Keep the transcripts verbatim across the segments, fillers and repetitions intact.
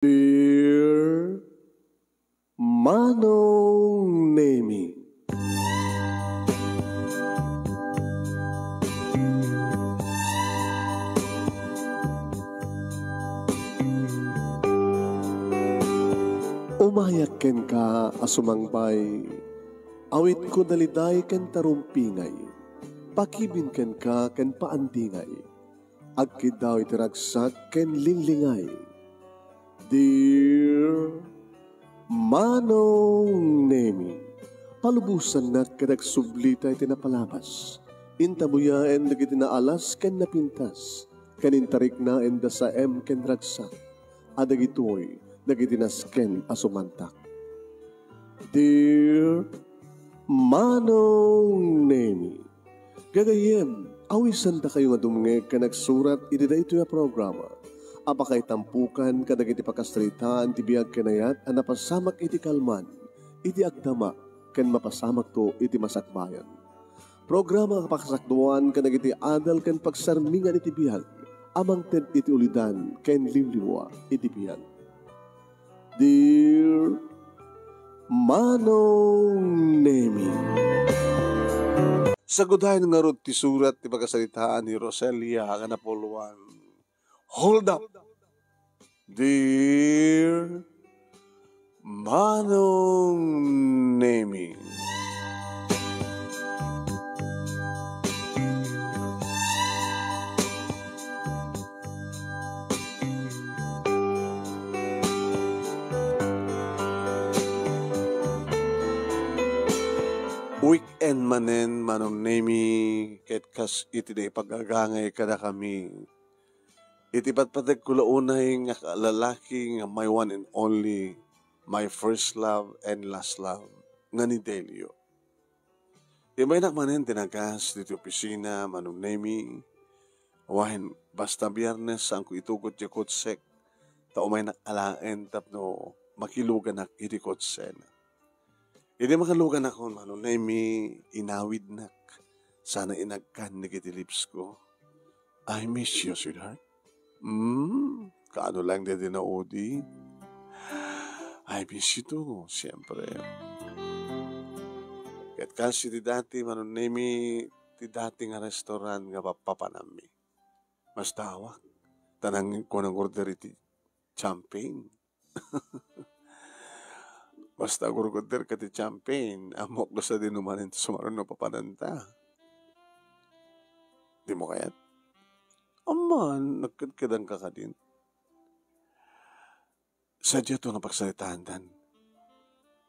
Dear Manong Nemi. Umayak kenka a sumangpay, awitko daliday ken tarumpingay, pakibin kenka ken paandingay, agkiddaw iti ragsak ken linglingay. Dear Manong Nemi, palubosannak ket agsublita iti napalabas. Intabuyaen dagiti naalas ken napintas, ken intariknaen da saem ken ragsak, a dagitoy dagiti nasken a sumantak. Dear Manong Nemi, gagayyem, awisandakayo nga dumngeg ken agsurat iti daytoy a programa a pakaitampokan kadagiti pakasaritaan ti biag ken ayat a napasamak iti kalman, iti agdama, ken mapasamakto iti masakbayan. Programa a pakasakduan kadagiti adal ken pagsarmingan iti biag a mangted iti ulidan ken liwliwa iti biag. Dear Manong Nemi. Sagudayen ngarud ti surat ti pakasaritaan ni Roselia nga napuluan. Hold up! Dear Manong Nemi. Weekend manen, Manong Nemi, ket kas iti naipagagangay kadakami. Iti patpategko la unay nga lalaki nga my one and only, my first love and last love, nga ni Delio. Immaynak manen ti nagas ditoy opisina, Manong Nemi. Wen, basta Biyernes, saanko itugot ti kotsek, ta umaynak alaen tapno makiluganak iti kotsena. Idi makaluganakon, Manong Nemi, inawidnak sana inagkan dagiti lips ko. "I miss you, sweetheart." Hmm, kaano lang daydi naudi? "I miss you too, siyempre." Ket kas iti dati, Manong Nemi, ti dati nga restaurant nga papapanammi. Masdawak, ta nang-, ko nang-order iti champagne. Basta agurgurder ka ti champagne, ammok no sadino manen ti sumaruno papananta. Dimo kayat? Amman, nagkedkedanka kadin. Sadiato nga pagsaritaandan.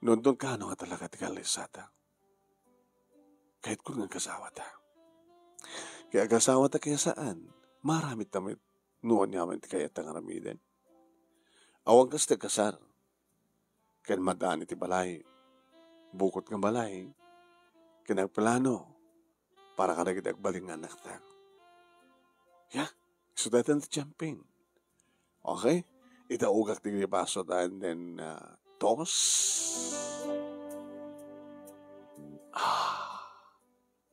No, inton kaano nga talaga ti kallaysata. Kayatkon nga agasawata. Kaya agasawata kaya saan, maaramidta met no aniaman ti kayatta nga aramiden. Awan kas ti agkasar ken maddaan iti balay, bukot nga balay, ken agplano para kadagiti agbalin nga annakta. Ya, isu daytan ti champagne. Okay? Idaogak ti basota and then, uh, toss. Ah,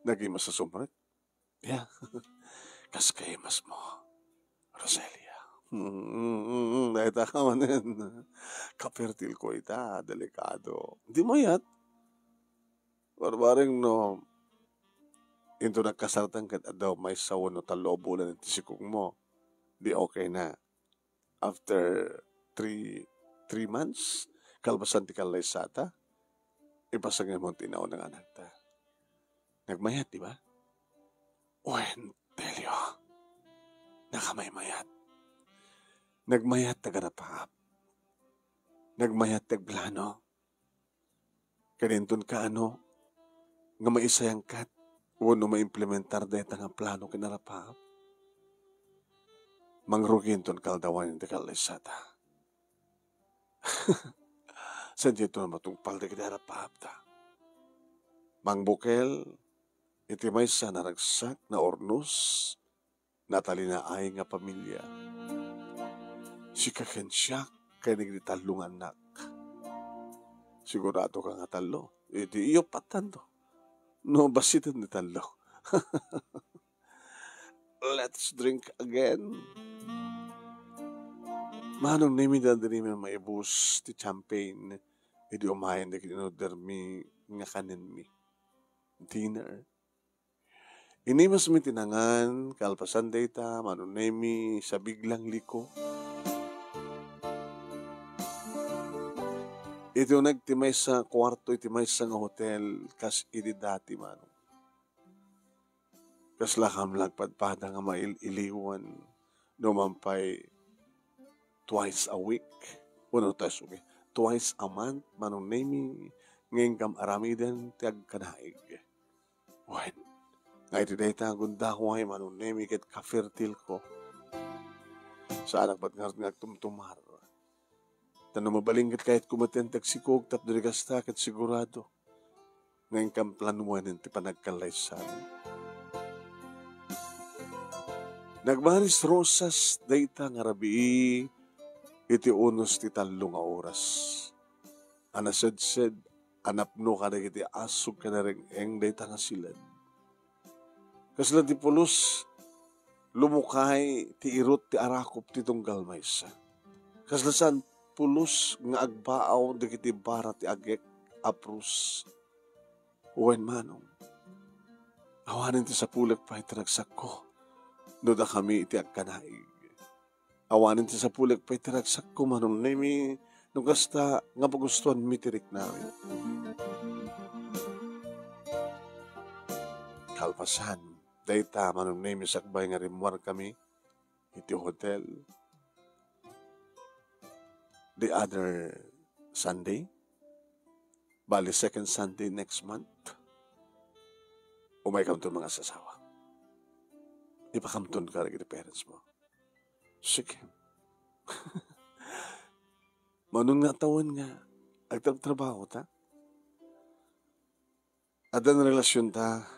naging masasumrek. Ya. Kas kaimas mo, Roselia. Mm, dayta ka manen. Kapertil ko ita, delikado. Di mo yat. Barbareng no, into nagkasartan ket adda maysa wenno tallo a bulan iti sikong mo. Di okay na. After three, three months, kalpasan ti kallaysata, ipasangem ti nauna nga anakta. Nagmayat, di ba? Wen, Delio, nakamaymayat. Nagmayat ti agarapaap. Nagmayat ti agplano. Ken inton kaano nga maisayangkat wenno maimplementar dayta nga plano ken arapaap, mangrugi inton kaldawan ti kallaysata. Saan daytoy a matungpal dagiti arapaapta? Mangbukel iti maysa a naragsak, naurnos, natalinaay nga pamilia. Sika ken siak ken dagiti tallo nga annak. Sigurado ka nga tallo. Iti iyo pattanto. No, basiten ti tallo. Let's drink again. Manong Nemi, dayta diri met maibus ti champagne idi umayen dagiti inordermi nga kanenmi. Dinner. Inimasmi ti nangan, kalpasan dayta, Manong Nemi, sabig lang liko. Iti uneg ti maysa nga kuarto iti maysa nga hotel, kas idi dati, Manong. Kaslakam la agpadpada nga mail-iliwan no man pay twice a week, wenno twice a week, twice a month, Manong Nemi, nga inkam aramiden ti agkanaig. Wen, nga iti dayta nga gundaway, Manong Nemi, ket kafertilko. Saanak met ngarud nga agtumtumar. Ta no mabalin ket kayatko met ti agsikog tapno di kasta ket sigurado nga inkam planuanen ti panagkallaysabi. Nagmaris Rosas dayta nga rabii iti unos ti tallo nga oras. A nasedsed a napno kadagiti asug ken nareng-eng dayta nga siled. Kasla ti pulos, lumukay ti irut ti arakop ti tunggal maysa. Kasla saan pulos nga agbaaw dagiti bara ti agek a prus. Wen, Manong, awanen ti sapulek pay ti ragsakko no dakami iti agkanaig. Awanen ti sapulek pay ti ragsakko, Manong Nemi, no kasta nga pagustuanmi ti riknami. Kalpasan dayta, Manong Nemi, sakbay nga rimmuarkami iti hotel the other Sunday, bali, second Sunday next month, umaykamton mangasasawa. Ipakamton kadagiti parents mo. Sige. Manong nga tawen nga agtrabtrabaho ta. Adda nga relasionta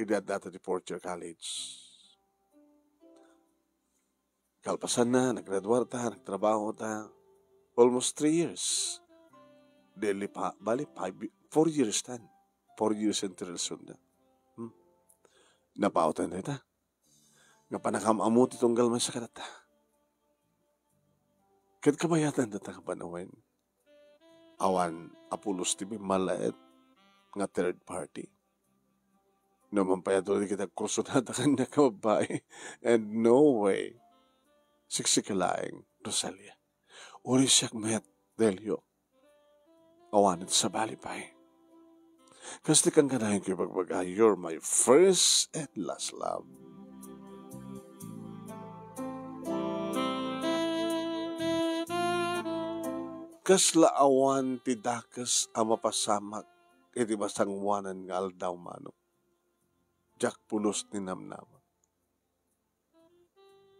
idi addata ti fourth year college. Kalpasanna, naggraduar ta, nagtrabaho ta. Almost three years. Dili pa, bali, five, four years tan. Four years in relasionta. Hmm. Napautan dayta. Nga panakam-ammo ti tunggal maysa kadatta. Ket kabayatan data nga panawen. Awan a pulos ti bimmalaet nga third party. No man pay adu dagiti agkursunada kaniak nga babbai, and no way. Siksika laeng, Rosalia. Uray siak met, Delio. Awan iti sabali pay. Kas ti kankanayon ko ibagbaga, "You're my first and last love." Kasla awan ti dakes a mapasamak iti masangoanan nga aldaw, Manong. Diak pulos ni namnama.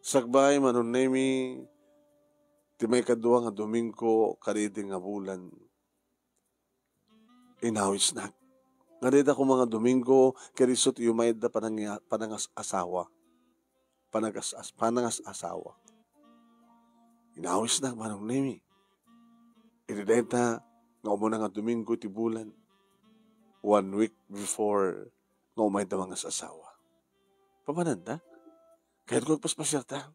Sakbay, Manong Nemi, ti maikadua nga Domingo kadaydi nga bulan, inawisnak. Nga dayta koma nga Domingo, ket isu ti umayda panang-, panangas-asawa. Panagas-as-, panangas-asawa. Inawisnak, Manong Nemi. Iti dayta nga umuna nga Domingo ti bulan, one week before nga umayda mangas-asawa. Papananda? Kayatko agpaspasiarta.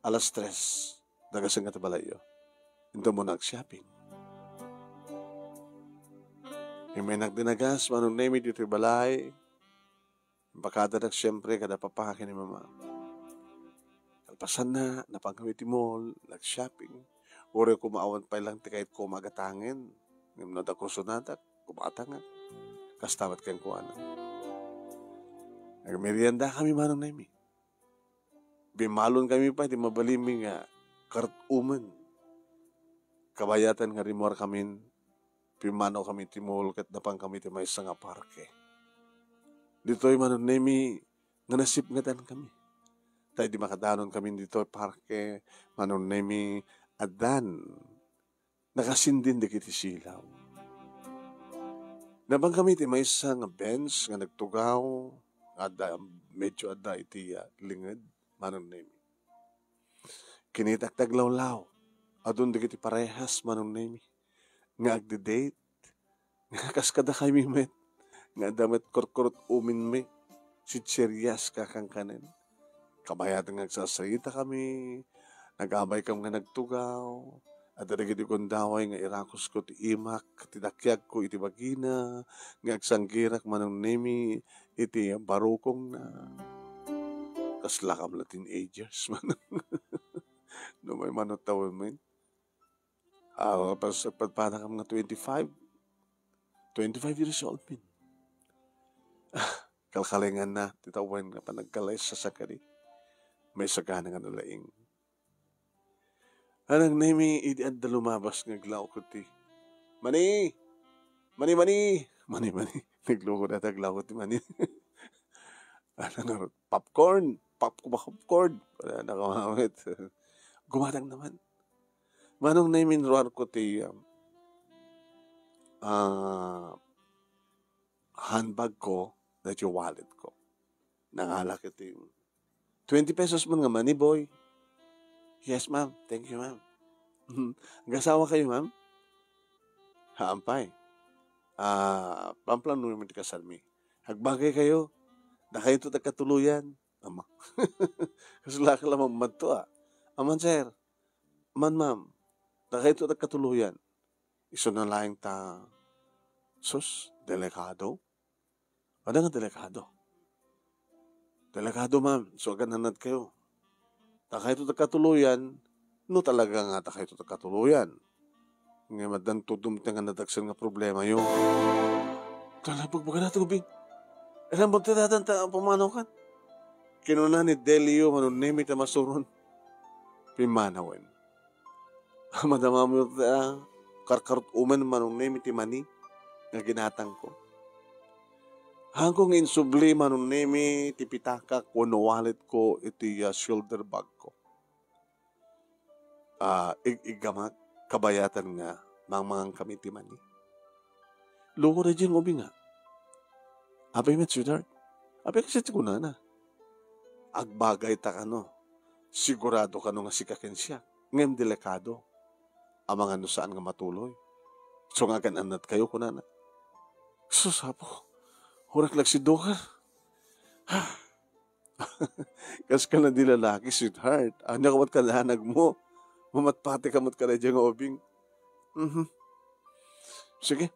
Alas tres, dagasen nga ti balayyo. Inton muna ag-shopping. Immaynak dinagas, Manong Nemi, ditoy balay. Impakadanak siempre kada papa ken ni mama. Kalpasanna, napan kami ti mall, nag-shopping. Uray koma awan pay lang ti kayatko a magatangen. Ngem no adda kursunadak, kumatangak. Kasta met kenkuana. Nagmerienda kami, Manong Nemi. Bimmalon kami pay ti mabalinmi nga kart-umen. Kabayatan nga rimmuar kamin, pimmano kami ti mall ket napan kami ti maysa nga parke. Ditoy, Manong Nemi, nga nasipngetan kami. Ta idi makadanon kami ditoy parke, Manong Nemi, addan nakasindin dagiti silaw. Napan kami ti maysa nga bench nga nagtugaw, nga adda, medyo adda iti, ah, linged, Manong Nemi. Kinitak ti aglawlaw. Adun dagiti parehas, Manong Nemi, nga agdi-date, nga kas kadakami met, nga adda met kurkurt-umenmi, sitserias, kakankanen. Kabayatan nga agsarsarita kami, Nag-abaykam nga nagtugaw. Adda dagiti gundaway nga irakusko ti imak, ti dakiagko iti bagina, nga agsanggirak manong Nemi iti barukongna. Kaslakam la teenagers, manong. No may manong tawen, men. Ah, pas-, padpadakam nga twenty-five. Twenty-five years old, men. Ah, kalkalenganna ti tawen nga panagkalaisasa kadi. May sagana nga nalaing. Manong Nemi, idi adda lumabas nga aglawko ti, "Mani! Mani, mani! Mani, mani!" Naglawko dayta aglawko ti mani. Ano nga, popcorn! Pop-, popcorn! Wala na kumawit. Gumatang naman. Manong Nemi, inruarko ti, um, ah, handbag ko, daytoy wallet ko. Nangalak iti, "Twenty pesos man nga mani, boy." "Yes, ma'am. Thank you, ma'am." "Agasawa kayo, ma'am?" "Haan pay. Ah, pamplano man ti kasarmi. Agbagay kayo. Dakayo ti agkatuloyan." Ama. Kasla ka la mammadto, ah. "Aman, sir." "Aman, ma'am. Dakayo ti agkatuloyan." Isuna laeng ta, sus, delikado. Adda nga delikado. "Delikado, ma'am, so agan-annad kayo. Dakayo ti agkatuloyan, no talaga nga dakayo ti agkatuloyan. Ngem addan tudom ti nga nadagsen nga problemayo." Talaga, bagbagana ti ubing. Ilan ba ti dadan ta pumanaw kan? Kinuna ni Delio, manong Nemi, ta masuron. Pimmanawen. Madamam ta karkarut-omen manong Nemi ti mani nga ginatangko. Haanko nga insubli manong Nemi ti pitakak wenno walletko iti, ah, shoulder bagko. Ah, ig-iggamak kabayatan nga mangmangan kami ti mani. Lukor idiay nga ubing nga. Apay met, sweetheart? Apay kasi ti kunana? Agbagay ta kano. Sigurado kano nga sika ken siak. Ngem delikado. Amangan no saan nga matuloy. So nga agan-annad kayo, kunana. Sus, Apo. Hurek lagsiduker. Kas ka na di lalaki, sweetheart. Anya ka met kadanag mo? Mamatpati ka met kada dyan nga ubing. Mhm. Sige.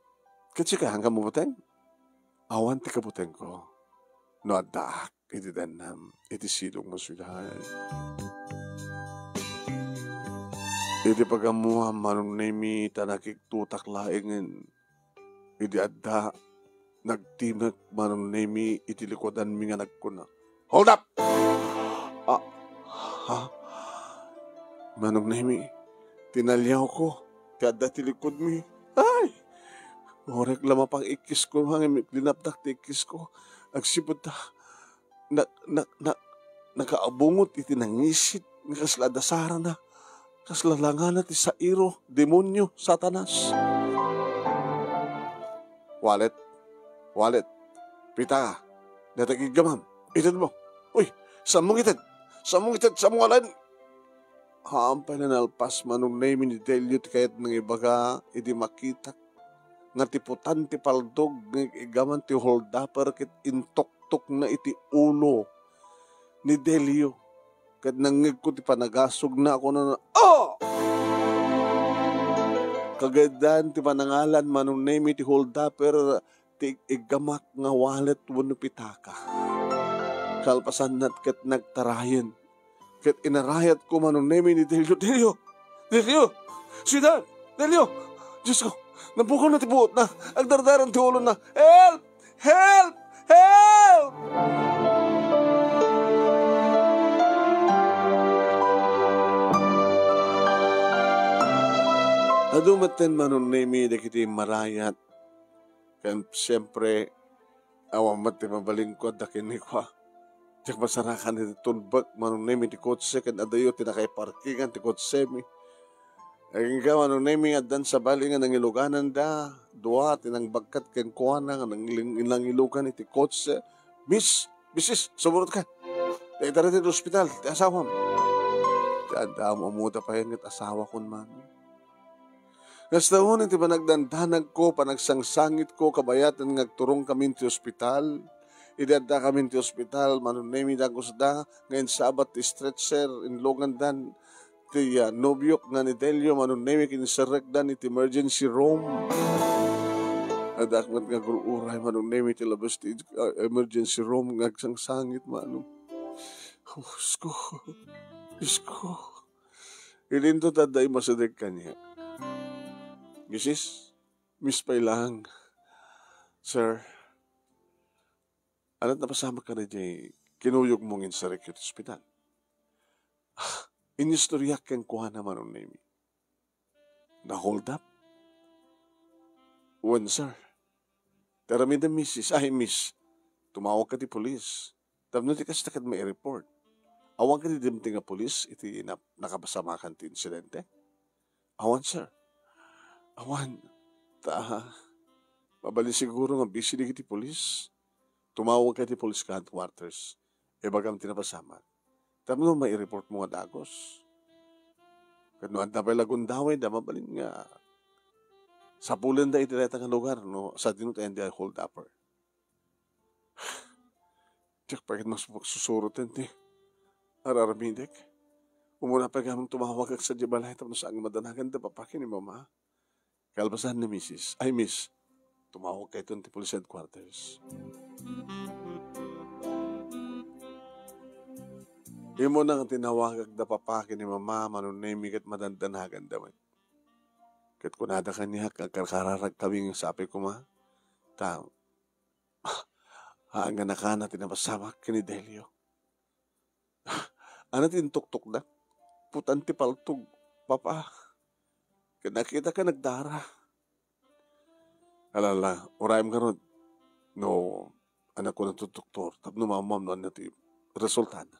Ket sika, haan ka mabuteng? Awan ti kabutengko. No addaak iti dannam, iti silong mo, sweetheart. Iti pagamuam, manong Nemi, ta nakiktutak laengen. Idi adda, nagtimek manong Nemi iti likudanmi nga nagkuna, "Hold up!" Ah, ha? Manong Nemi, tinaliawko ti adda ti likudmi. Ay! Hurek la mapang-ikkisko, ngem linapdak ti ikkisko. Agsipud ta, na-, na-, na-, nakaabungot iti nangisit nga kasla adda sarana, kasla langana ti sairo, demonio, Satanas. Wallet, wallet, pitaka, dayta iggamam, itedmo. Uy, sammong ited, sammong ited, sammong alaen. Haan pay nalpas manong Nemi ni Delio ti kayat nangibaga idi makitak nga tiputan ti paldog nga iggaman ti holdupper ket intuktokna iti ulo ni Delio. Ket nangngegko ti panagasogna, kunana, "Ah!" Kagaydan ti panangalan manong Nemi ti holdupper ti iggamak nga wallet wenno pitaka. Kalpasanna ket nagtarayen. Ket inarayatko manong Nemi ni Delio. "Delio! Delio! Sweetheart! Delio! Diyos ko! Nabukaw na ti buotna! Agdardaran ti ulona! Help! Help! Help!" Adu metten manong Nemi dagiti marayat. Ken siempre, awan met ti mabalinko, adda kenni kua. Diak masarakan iti tulbek, manong Nemi, ti kotse, ken adayo ti nakaiparkingan ti kotsemi. Agingga, manong Nemi, addan sabali nga nangilugananda, dua ti nangbagkat kenkuana nga nangiling-, nangilugan iti kotse. "Miss, misis, sumurotka. Dayta ti ospital, ti asawam." Ti adda, ammoda pay nga asawakon, manong. Kasta unay ti panagdandanagko, panagsangsangitko, kabayatan nga agturongkamin ti ospital. Idi addakamin ti ospital, manong Nemi, dagus da nga insabat ti stretcher, inlugandan. ti, ah, nobiok nga ni Delio, Manong Nemi, ket inserrekda iti emergency room. Adda met nga agur-uray, Manong Nemi, ti labas ti, ah, emergency room nga agsangsangit, Manong. Oh, Diyos ko. Diyos ko. Idinto ta adda immasideg kaniak. Misis, Miss pay lang. Sir, ania ti napasamak kadi ti kinuyogmo nga inserrek iti ospital? Inistoriak kenkuana, Manong Nemi. Na-hold up? Wen, sir. Ti aramidem, misis, ay, miss, tumawagka ti pulis tapno ti kasta ket mai-report. Awan kadi dimteng a pulis iti nap-, nakapasamakan ti insidente? Awan, sir. Awan. Ta, mabalin siguro nga busy dagiti pulis. Tumawagka iti police headquarters. Ibagam ti napasamak. Tapno mai-report mo nga dagus. Ket no adda pay la gundawayda, mabalin nga sapulenda iti dayta nga lugar no sadino ti indi a hold-upper. Diak pay ket mas-, masusuroten ti ar-aramidek. Umuna pay gamin tumawagak sadiay balay tapno saan nga madanagan da papa ken ni mama. Kalpasan ni misis, ay, miss, tumawagka iton ti police headquarters. Immuna nga tinawagak da papa ken ni mama, Manong Nemi, ket madandanaganda met. Ket kunada kaniak, agkarkararagkami nga sapay koma, ta, haan nga nakana ti napasamak ken ni Delio. Ania ti intuktukda? Putan ti paltog, papa. Ket nakitak nga nagdara. Ala, ala, urayem ngarud no ania kunana ti doktor tapno maammuam no ania ti resultana.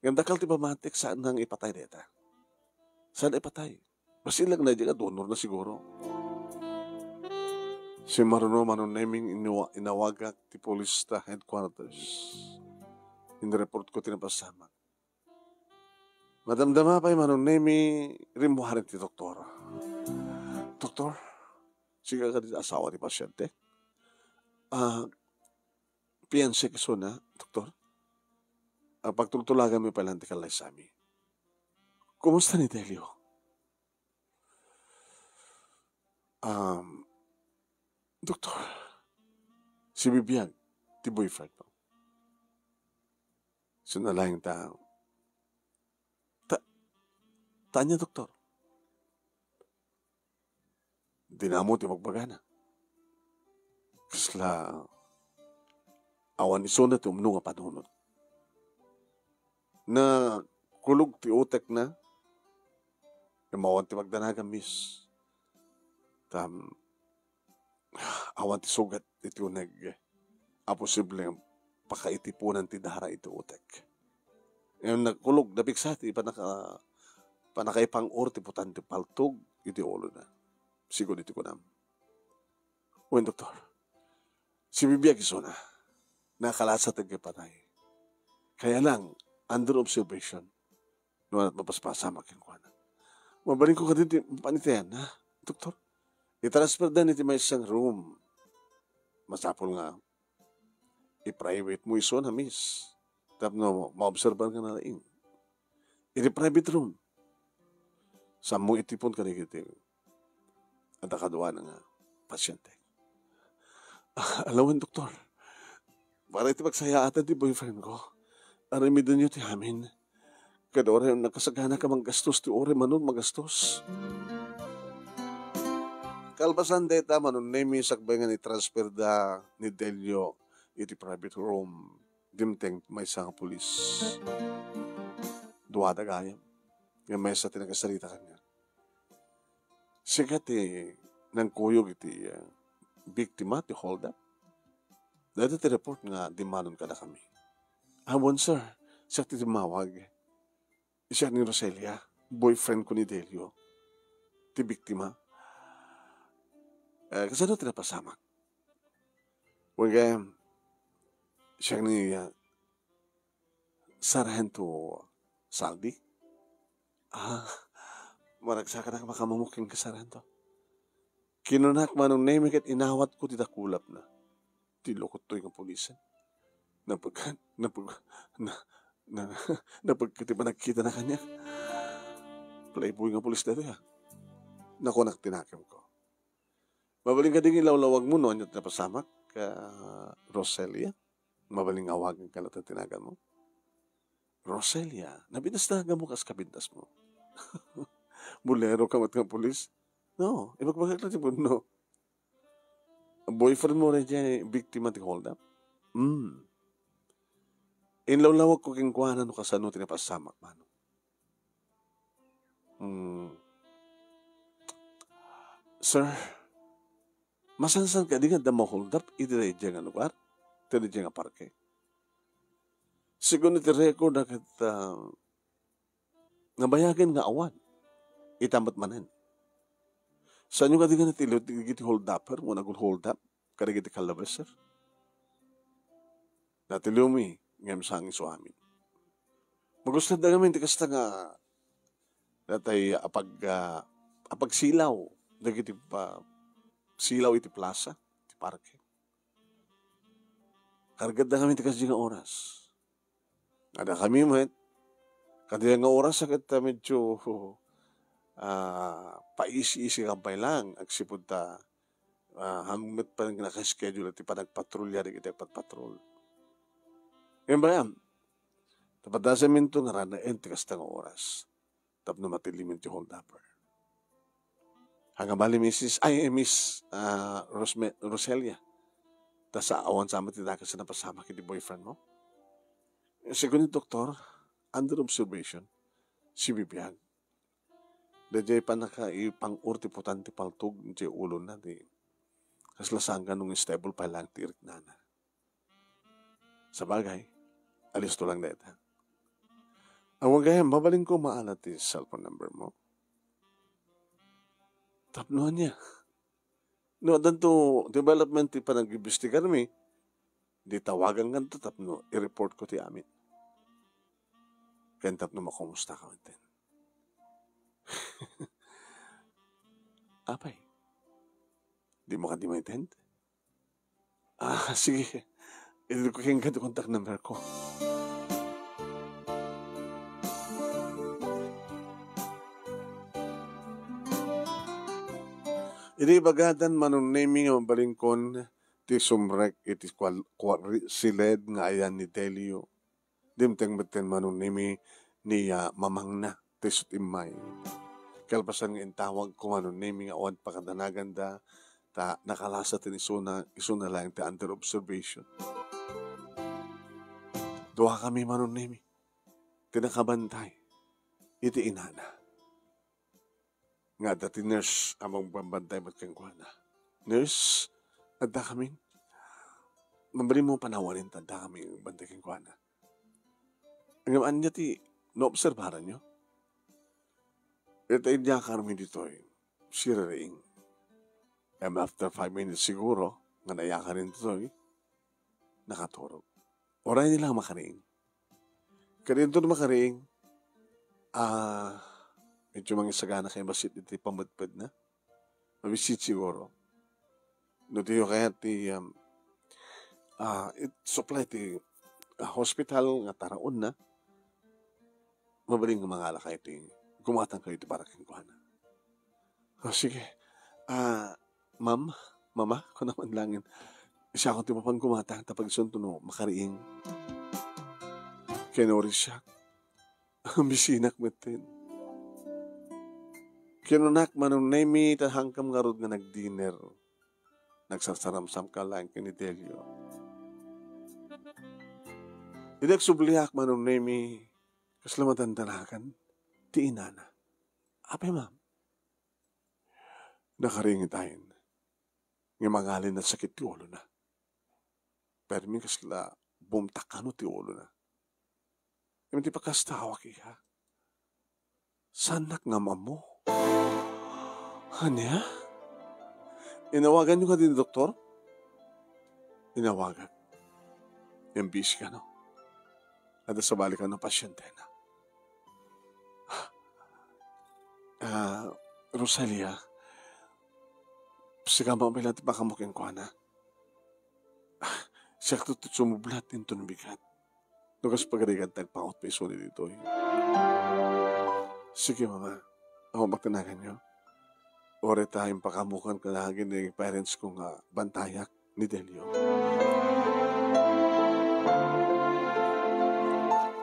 Ngem dakkel ti pammatik, saan nga ipatay dayta. Saan ipatay? Basi lang na di nga donor na siguro. Simmaruno, Manong Nemi, iniwa-, inawagak ti police ta headquarters. Inreport ko ti napasamak. Madamdama pay, Manong Nemi, rimmuaren ti doktor. Doktor, sika kadi asawa ti pasiente? Ah, fiancé isuna, doktor? Ah, pagtultulaganmi pay laeng ti kallaysami. Kumusta ni Delio? Um, doktor, sibibiag ti boyfriend mo. Saan a laeng ta, ta, ta ania, doktor? Dina ammo ti bagbagana. Kasla awan isuna ti umno nga panunot. Nakulog ti utekna. Ngem awan ti pagdanagan, miss. Tam, awan ti sugat iti uneg a posible nga pakaitiponan ti dara iti utek. Ngem nagkulog, napigsa ti panaka-, panakaipang-or ti putan ti paltog iti ulona. Sigud iti kunam. Wen, doktor, sibibiag isuna. Nakalasat nga ipatay. Kaya lang, under observation. No, mapaspasamak kenkuana. Mabalinko kadi ti panitayan, ha, doktor? Itransferda iti maysa nga room. Masapul nga i-private mo isuna, miss. Tapno maobserbar nga nalaing. Iti private room. Sammo itipon kadagiti adda kaduana nga pasyente. Ah, ala wen, doktor. Para iti pagsayaatan ti boyfriend ko, aramidenyo ti amin. Kada uray nakasagana ka manggastos ti uray manon magastos. Kalpasan dayta, Manong Nemi, sakbay nga ni-transfer da ni Delio iti private room, dimteng maysa nga pulis. Duada gayam. Nga maysa ti nagasarita kaniak. Sika ti nangkuyog iti, ah, biktima ti hold up? Dayta ti report nga dimmanon kadakami. Awan, sir. Siak ti timmawag. Siak ni Roselia, boyfriend ko ni Delio, ti biktima. Eh, kasano ti napasamak? Wen gayam, siak ni, ah, Sargento Saldi? Ah, maragsakanak makamamok ken ka, Sargento. Kinunak, Manong Nemi, ket inawatko ti dakulapna. Ti lukot toy nga pulisen. Napag-, napag-, na, na, napag-, ti panagkitana kaniak. Playboy nga pulis daytoy, a. Nakunak ti nakemko. Mabalin kadi nga ilawlawagmo no ania ti napasamak, a, Roselia? Mabalin nga awaganka latta ti naganmo? Roselia, nabinasdaganmo kas kabinasmo. Buleroka met nga pulis? No, ibagbagak latta ti pudno. Boyfriendmo daydiay biktima ti hold-up? Hmm. Inlawlawagko kenkuana no kasano ti napasamak, manong. Hmm. Sir, masansan kadi nga adda ma-hold up iti daydiay nga lugar? Iti daydiay nga parke? Segun iti record a ket, a, nabayagen nga awan. Ita met manen. Saanyo kadi nga natiliw dagiti hold-upper wenno agul-hold up kadagiti kalabeser? Natiliwmi ngem saan isu amin. Magusto da ngamin ti kasta nga datay apag-, a, apagsilaw dagiti pa-, silaw iti plasa, iti parke. Kargad da ngamin ti kasdi nga oras. Adda kami met, kadi nga oras a ket, a, medyo, a, paisi-isi ka pay lang agsipud ta, a, haanmi met pay naka-schedule ti panagpatrolya dagiti agpatpatrol. Ngem bayam, ta padasaminto nga ranaen ti kasta nga oras tapno matiliwmi ti hold-upper. Ania bali, Missus, ay, Miss, a, Rosme-, Roselia. Ta sa, awan sa met ti dakes a napasamak iti boyfriendmo? Segun ni doktor, under observation, sibibiag. Daydiay pannakaipang-or ti putan ti paltog iti ulona, ti kasla sangga no stable pay lang ti iriknana. Sabagay, alisto lang dayta. Awan gayam, mabalinko maala ti cellphone number mo. Tapno ania? No addanto development ti panag-imbestigarmi, di tawagankanto tapno i-report ko ti amin. Ken tapno makumustaka metten. Apay, di mo kadi ma-attend? A, sige. Itedko kenka ti contact number ko. Idi ibagadan, Manong Nemy, nga mabalinkon ti sumrek iti kual-, kuar-, siled nga ayan ni Delio. Dimteng metten, Manong Nemy, ni, a, mamangna ti isu ti immay. Kalpasan nga intawagko, Manong Nemy, nga awan pakadanaganda, ta nakalasa ti isuna, isuna laeng ti under observation. Duakami, Manong Nemy, ti nakabantay iti inana. Nga adda ti nurse a magbabantay met kenkuana. Nurse, adda kamin. Mabalinmo panawanen ta adda kami magbantay kenkuana. Ngem ania ti naobserbaranyo? Ita idi iyakarmi ditoy, siririing. Ngem after five minutes siguro, nga naiyakarmi ditoy, nakaturog. Uray ni lang makariing. Kadinto makariing, a, medyo mangisagana kay bassit iti pamedpedna. Mabissit siguro. No diyo kayat ti, um, a, it-, supply ti, a, hospital nga taraonna, mabalin nga mangalakayo ti gumatangkayo iti para kenkuana. O, sige. A, ma'am, mama, kuna man langin. Siakon ti mapan gumatang, ta pagsunto no makariing. Kinuri siak. Bisinak metten. Kinunak, Manong Nemy, ta hankam ngarud nga nagdinner. Nagsarsaramsam ka laeng ken ni Delio. Idi agsubliak, Manong Nemy, kasla madandanagan ti inana. Apay, ma'am? Nakariing itayen. Ngem agalin nagsakit ti ulona. Permi kasla bumtak kano ti ulona. Ngem ti pakastawak, iha, saannak nga am-ammo. Ania? Inawaganyo kadi ni doktor? Inawagak. Ngem busy kano. Adda sabali kano pasyentena. A, Rosalia, sika mabilang ti pakamo kenkuana. Siakto ti sumublat inton bigat. No kas pagarigan ti agpangot pay isuna ditoy. Sige, mama. Awan ba ti naganyo? Uray ta impakaammokan kadagiti parents ko nga bantayak ni Delio.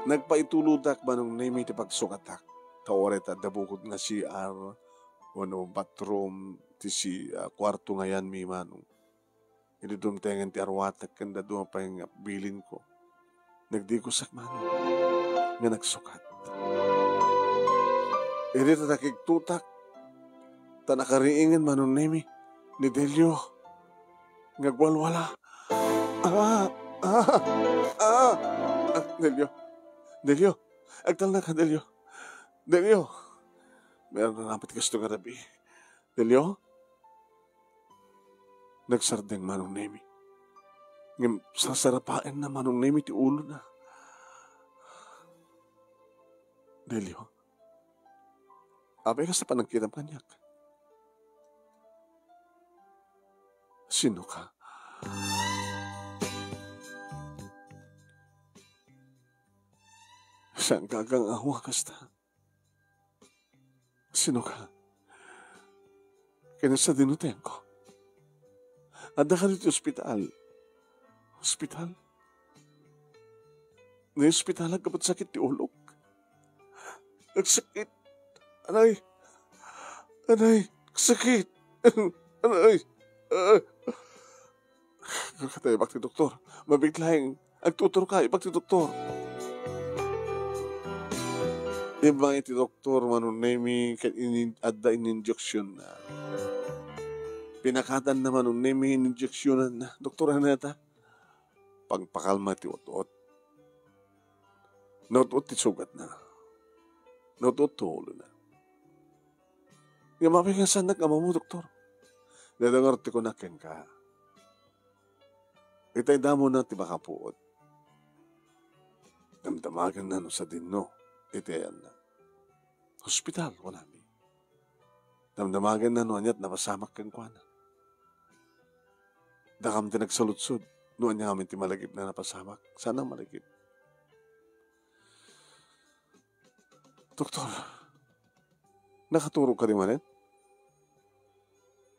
Nagpaitulodak, Manong Nemi, ti pagsukatak. Ta uray ta adda bukod nga C R wenno bathroom ti si, ah, kuarto nga ayanmi, Manong. Idi dumtengen ti arwatek ken dadduma pay nga bilinko, nagdigusak, Manong, nga nagsukat. Idi ta nakigtotak, ta nakariingen, Manong Nemi, ni Delio nga agwalwala. Ah! Ah! Ah! Ah! Delio! Delio! Agtalnaka, Delio! Delio! Meron na naman ti kasto nga rabii. Delio? Nagsardeng, Manong Nemi. Ngem sarsarapaenna, Manong Nemi, ti ulona. Delio, apay kasta panagkitam kaniak? Sino ka? Saan ka agang-awa kasta? Sino ka? Ken sadino ti ayanko? Adda ka ditoy ospital. Ospital? Naospitalak gapu ta sakit ti ulok. Agsakit. Anay. Anay. Agsakit. Anay. Ah. Agturka ta ibagak ti doktor. Mabiit laeng. Agtuturka ibagak ti doktor. Immay ti doktor, Manong Nemi, ket ini-, adda ininjeksionna. Pinakatanna, Manong Nemi, ininjeksionanna. Doktor, ania dayta? Pagpakalma ti ut-ot. Naut-ot ti sugatna. Naut-ot ti ulona. Ngem apay nga saannak nga ammo, doktor? Dayta ngarud ti kunak kenka. Itay damona ti makapuot. Damdamagenna no sadino iti ayanna. Hospital, kunami. Damdamagenna no ania ti napasamak kenkuana. Dakam ti nagsaludsod no ania ngamin ti malagipna napasamak. Saan a malagip? Doktor, nakaturog kadi manen?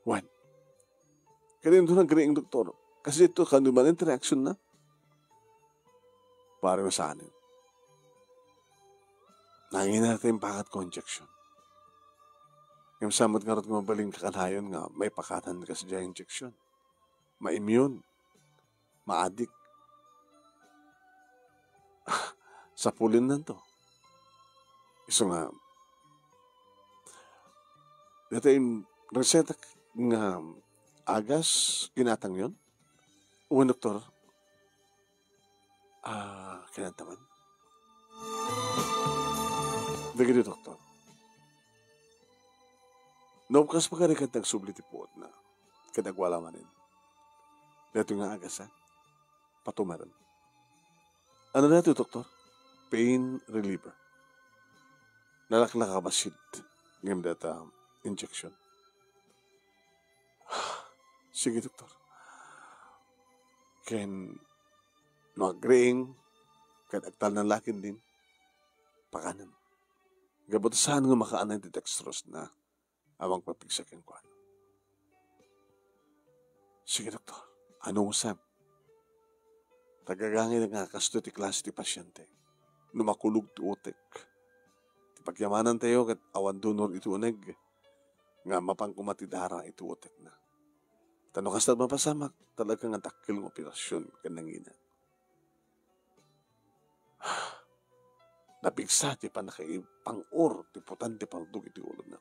Wen. Kadi no nagriing, doktor. Kas daytoy kano manen ti reaksionna? Pare, saanen. Nangina ti impakatko injection. Ngem saan met ngarud nga mabalin kakanayon nga maipakatan kas diay injection? Ma-immune, maadik. Sapulennanto. Isu nga, daytoy reseta nga agas, ginatangyon? Wen, doktor. Ah, kinanta man. Dagiti doktor. No kas pagarigan ti agsubli ti puotna, ket agwala manen. Daytoy nga agas, ha? Patumerem. Ania daytoy, doktor? Pain reliever. Nalaklaka a bassit ngem dayta injection. Sige, doktor. Ken no agriing, ket agtalna la ketdin, pakanem. Gapu ta saan nga makaanay ti dextrose na a mangpapigsa kenkuana. Sige, doktor. Anusem. Tagagangay nga kastoy ti klase ti pasyente. No makulog ti utek, ti pagyamanantayo ket awan donor iti uneg, nga mapan koma ti dara iti utekna. Ta no kasta ti mapasamak, talaga nga dakkel nga operasyon ken nangina. Napigsa ti pannakaipang-or ti putan ti paldog iti ulona.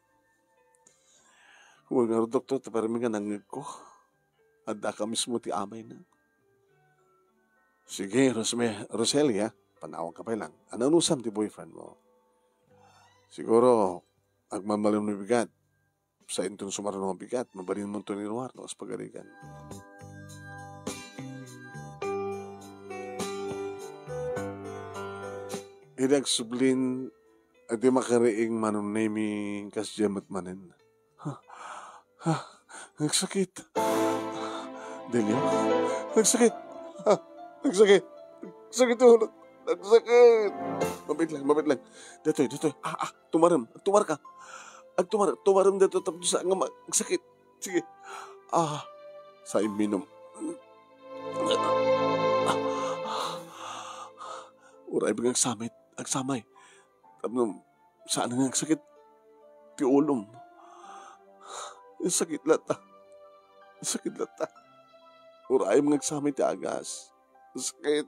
Wen ngarud, doktor, ti parmi nga nangngegko. Addaka mismo ti amayna. Sige, Rosme-, Roselia, panawanka pay lang. Anusem ti boyfriend mo? Siguro, agmalmalem no bigat. Sainton sumaruno nga bigat, mabalinmonto ni Eduardo kas pagarigan. Idi agsublin, adi makariing, Manong Nemi, kasdiay met manen. Ha? Ha? Nagsakit. Delio? Nagsakit. Ha? Nagsakit. Nagsakit ti ulok. Nagsakit. Mabit lang, mabit lang. Datoy, datoy. Ah, ah, tumarem. Tumarka. Agtumar-, tumarem daytoy tapno saan nga ma-, agsakit. Sige. Ah, sa imminum. Uray nga agsamay, agsamay. Tapno saan nga agsakit ti ulom. Sakit latta. Sakit latta. Uray nga agsamay ti agas. Sakit.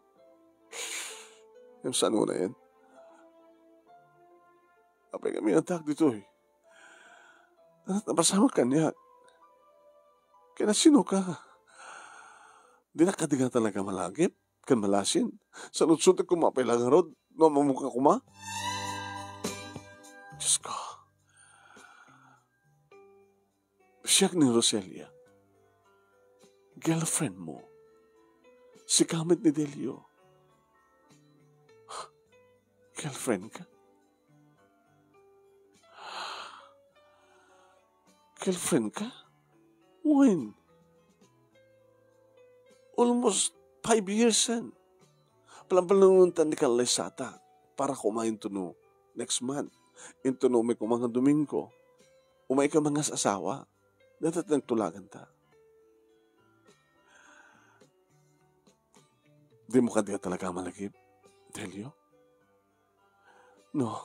Ngem saan nga unayen? Apay nga minantak ditoy? Ania ti napasamak kaniak? Ken sino ka? Dinak kadi nga talaga malagip ken malasin. Saludsodek koma apay la ngarud no ammom ka koma. Diyos ko. Siak ni Roselia. Girlfriend mo. Sika met ni Delio. Girlfriend ka? Girlfriend ka? When? Almost five years yan. Palampananguntan ni Carla Isata para koma intono next month. Intono umay koma nga Domingo. Umay ka mangas-asawa. Dayta ti nagtulaganta. Dimo kadi talaga malagip, Delio? No.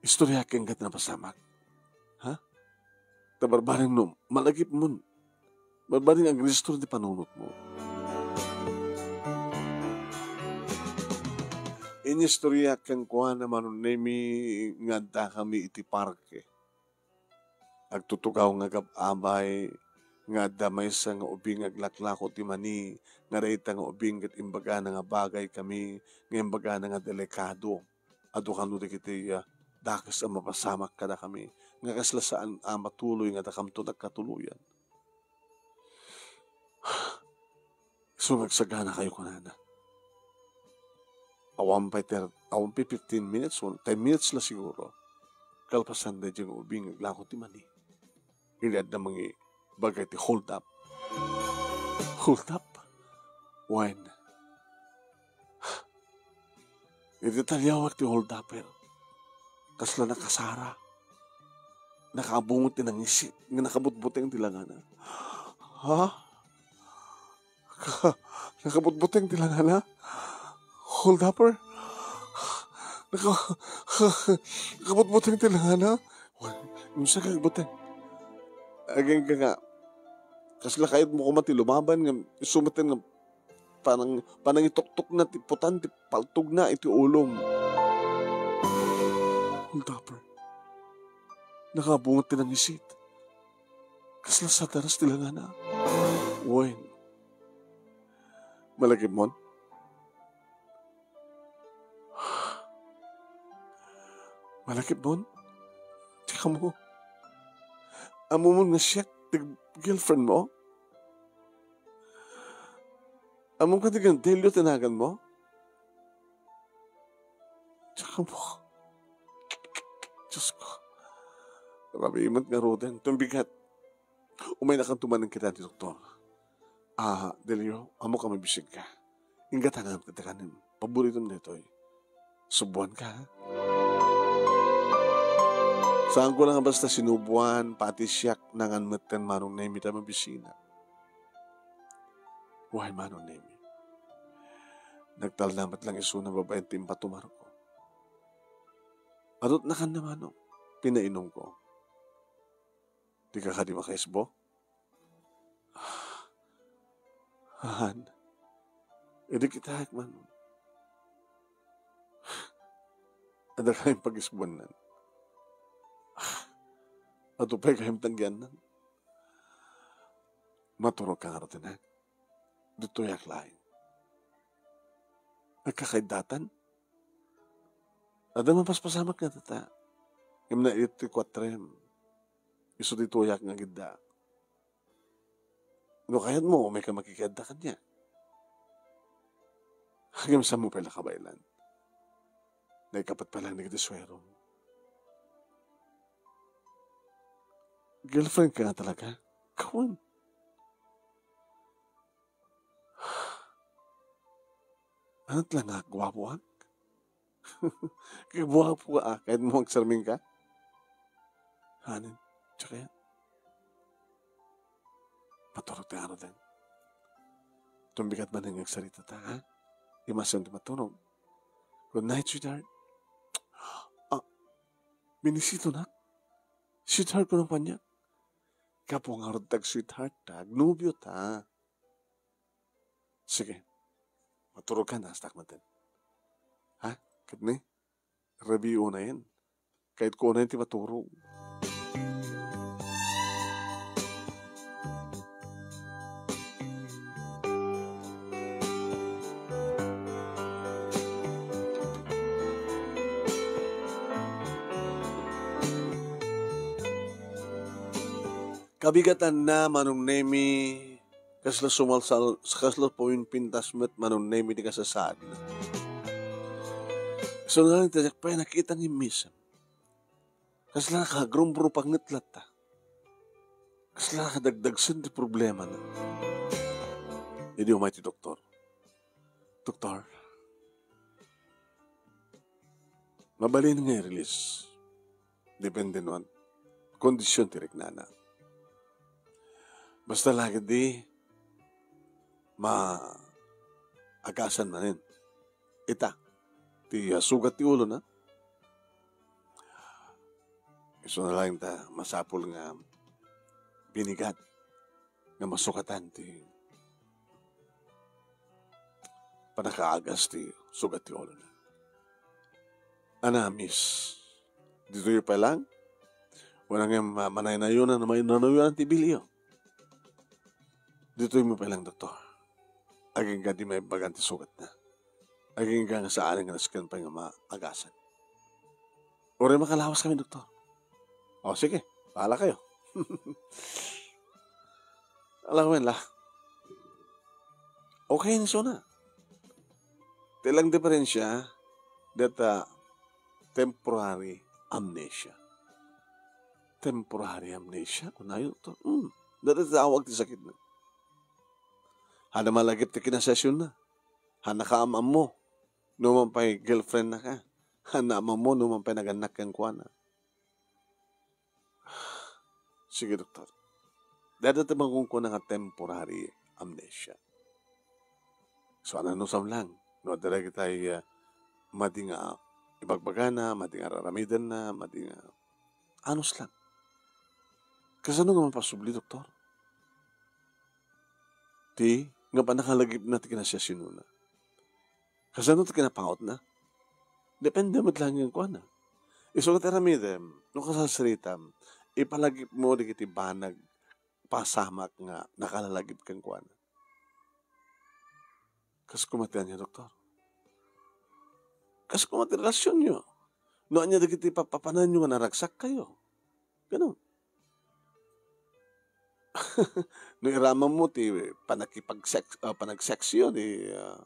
Istorya kenka ti napasamak. Ha? Ta barbareng no, malagipmon. Barbareng agristor ti panunotmo. Inistorya kenkuana Manong Nemi nga addakami iti parke. Agtutugaw nga gab-abay nga adda maysa nga ubing nga aglaklako ti mani, nga dayta nga ubing ket imbagana nga bagaykami, nga imbagana nga delikado. Adu kano dagiti, ah, dakes a mapasamak kadakami, nga kasla saan a matuloy nga dakamto nagkatuloyan. Isu nga agsaganakayo kunana. Awan pay ter-, awan pay fifteen minutes, wen ten minutes la siguro. Kalpasan daydiay nga ubing nga aglako ti mani. Iliadda mangibaga iti hold up. Hold up? Wen. Iti taliawek ti hold upper. Kasla nakasara. Nakaabungot ti nangisit nga nakabutbuteng ti langana. Ha? Ka-, nakabutbuteng ti langana? Hold upper? Naka-, nakabutbuteng ti langana? Wen, unsa nga agbuteng? Agingga nga, kasla kayatmo koma ti lumaban nga isu met nga panang-, panangituktok na ti putan ti paltogna iti ulom. Hold upper. Nakabungot ti nangisit. Kasla sadaras ti langana. Wen. Malagipmon? Malagipmon? Ti kamo? Ammomon nga siak ti girlfriend mo? Ammom kadi nga Delio ti naganmo? Ti kamo? Diyos ko. Rabii met ngaruden. Tumbigat. Umaynakanto manen ita ti doktor. Ah, Delio, ammok a mabisinka. Inggatangan ket kanem. Paboritom daytoy. Subuanka, ha? Saanko la nga basta sinubuan, pati siak nangan metten Manong Nemi ta mabisina. Uay, Manong Nemi. Nagtalna met lang isuna babaen ti impatumarko. Adut nakanna, Manong. Pinainumko. Dika kadi makaisbo? Han. Idi kitaek man. Adda kayem pagisbuannan. Adu pay kayem tanggiannan. Maturogka ngarud, anak. Ditoyak laeng. Agkakaiddatan? Adda mapaspasamak nga data. Ngem nailip ti kuatrem. Isu ti tuyak nga agidda. No kayatmo, umayka makikadda kaniak. Ngem saanmo pay la kabaelan. Naikapet pay lang dagiti suerom. Girlfriend ka nga talaga? Kawen. Ania ti la nga guapoak? Kagwapo ka, ah. Kayatmo agsarming ka? Hanen, tsaka yan. Maturog ti ngaruden. Tumbigat man nga agsaritata, ha? Di masen ti maturog. Good night, sweetheart. Ah, binisitonak? Sweetheart, kunam kaniak. Gapu ngarud ta ag-sweetheart ta, agnobio ta. Sige. Maturog ka, nastak maten. Ha? Ket ni? Rabii unayen. Kayatko unayen ti maturog. Kabigatanna, Manong Nemi, kasla sumalsal-, kasla puminpintas met, Manong Nemi, ti kasasaadna. Isu ngarud, diak pay nakita ni Miss. Kasla nakagrumbrupang met latta. Kasla nakadagdagsen ti problemana. Idi umay ti doktor. Doktor, mabalin nga i-release. Depende no ania kondisyon ti riknana. Basta la ketdi, maagasan manen. Ita, ti, ah, sugat ti ulona. Isu na laeng ta masapul nga binigat nga masukatan ti pannakaagas ti sugat ti ulona. Ana, Miss, ditoy pay lang? Wala nga ma-, manaynayonan, manaynayonan ti bilio. Ditoy mo pay lang, doktor. Agingga ti maibagan ti sugatna. Agingga nga saan nga nasken pay nga maagasan. Uray makalawas kami, doktor. O, sige. Bahala kayo. Alam mo yun, la. Okay, ni Sona. Ti lang diferensya, data temporary amnesia. Temporary amnesia? Kunayo to. Hmm. Data ti awag ti sakit na. Hana malagip ti kinasesyon na. Hana ka am-ammo. Numan pay girlfriend na ka. Hana am-ammo, numan pay nagannak kenkuana. Sige, doktor. Dada ti makunkuna nga temporary amnesia. So, ano no lang? No, adda dagiti, ah, madi nga ibagbagana, madi nga raramidenna, madi nga anus lang. Kasano nga mapasubli, doktor? Ti, nga panakalagipna ti kinasiasinona. Kasano ti kinapangawatna? Depende met laeng kenkuana. Isu ket aramidem, no kasarsaritam, ipalagipmo dagiti banag pasamak nga nakalalagip kenkuana. Kas koma ti ania, doktor? Kas koma ti relasionyo? No ania dagiti papapananyo nga naragsak kayo? Ganon. No iramanmo ti panakipag-sex, ah, panag-sexyo, di, ah,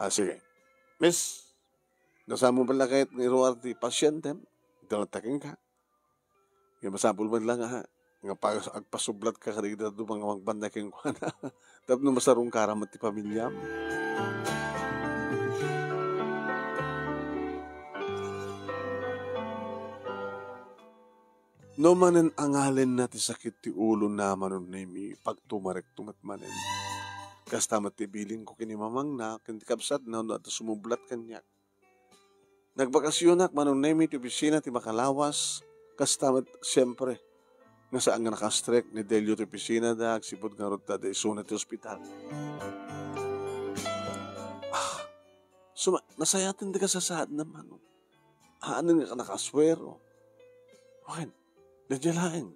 ah, sige. Miss, no saanmo pala kayat nga iruar ti pasyente, iti nagtaking ka. Nga masapul man lang, ha, nga pa-, agpasublat ka kadagiti dadduma nga magbanda kenkuana. Tapno masarungkaran met ti pamiliam. No manen angalenna ti sakit ti ulona, Manong Nemi, pagtumarekto met manen. Kasta met ti ibilingko ken ni mamangna ken ti kabsatna no adda sumublat kaniak. Nagbakasyonak, Manong Nemi, ti opisina ti makalawas, kasta met, siempre, nga saan nga nakastrek ni Delio ti opisinada, agsipud ngarud ta adda isuna ti ospital. Ah, suma-, nasayaten ti kasasaadna, Manong. Haanen nga nakasuero. Wen, daydiay laeng.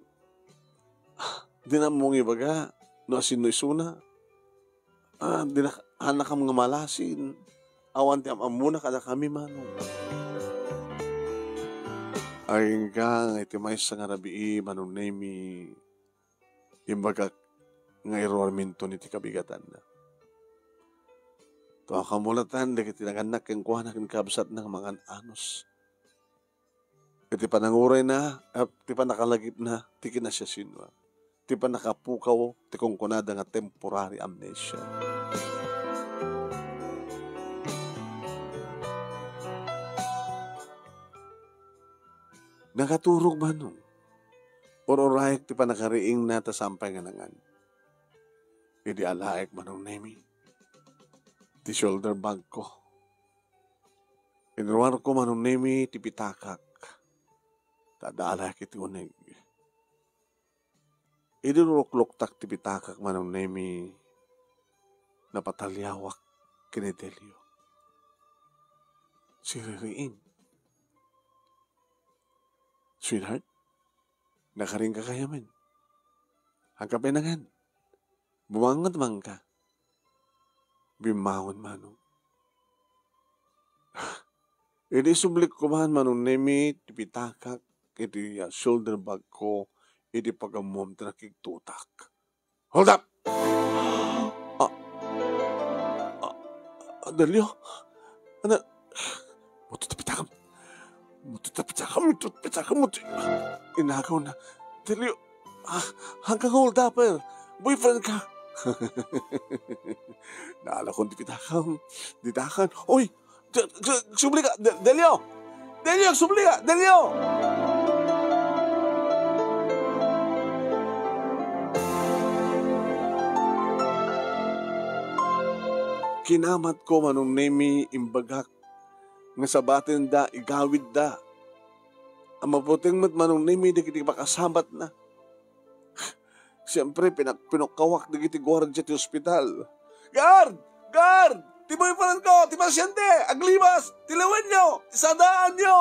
Ah, dina ammo nga ibaga no asino isuna. Ah, dina, haannakam nga malasin. Awan ti am-ammona kadakami, Manong. Agingga nga iti maysa nga rabii, Manong Nemi, imbagak nga iruarminton iti kabigatanna. Tuakamulatan dagiti nagannak kenkuana ken kabsatna nga mangan-anus. Iti panangurayna, ah, ti panakalagipna, ti kinasiasinoa. Ti panakapukaw, ti kunkunada nga temporary amnesia. Nakaturog, Manong. Ur-urayek ti pannakariingna ta saan pay nga nangan. Idi alaek, Manong Nemi, ti shoulder bag ko. Inruarko, Manong Nemi, ti pitakak. Ta adda alaek iti uneg. Idi rurukloktak ti pitakak, Manong Nemi, napataliawak ken ni Delio. Siririing. "Sweetheart, nakaringka gayamen. Haanka pay nangan. Bumangon man ka." Bimmangon, Manong. Idi isublik ko man, Manong Nemi, ti pitakak iti, ah, shoulder bag ko, iti pagammom ti nakigtutak. "Hold up!" Ah, ah, ah, Delio? Ano? Muto ta pitakam. Muto ta pitakam, muto ta pitakam, muto. Inagaw na. "Delio, ah, haanka nga hold-upper. Boyfriend ka." Naalakon ti pitakam. Ditakan. "Oy! Di-, di-, subli ka! De-, Delio! Delio, subli ka! Delio!" Kinamatko, Manong Nemi, imbagak nga sabatenda, igawidda. Ammaputeng met, Manong Nemi, dagiti pakasabatna. Siempre, pinak-, pinukkawak dagiti guardia ti ospital. "Guard! Guard! Ti boyfriend ko! Ti pasyente! Aglibas! Tiliwenyo! Isadaanyo!"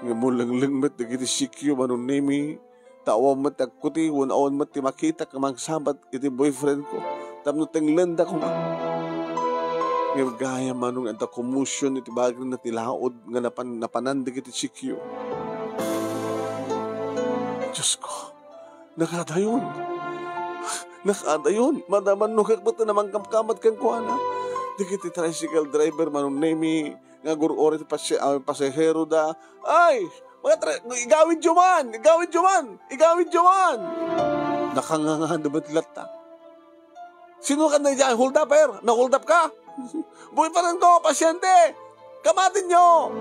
Ngem lengleng met dagiti sikyo, Manong Nemi, ta awan met ti agkuti, wen awan met ti makita nga mangsabat iti boyfriend ko. Tapno tenglenda koma. Ngem gayam, Manong, adda commotion iti bagina ti laud nga napan-, napanan dagiti sikyo. Diosko, nakadayon. Nakadayon. Madamannogak met a mangkamkamat kenkuana. Dagiti tricycle driver, Manong Nemi, nga agur-uri ti pasi-, ah, pasaheroda. "Ay, mga tra-, igawidyo man! Igawidyo man! Igawidyo man!" Nakangangada met latta. "Sino ka na diyan? Hold up, sir? Na-hold up ka?" "Boyfriend ko, pasyente! Kamatenyo!"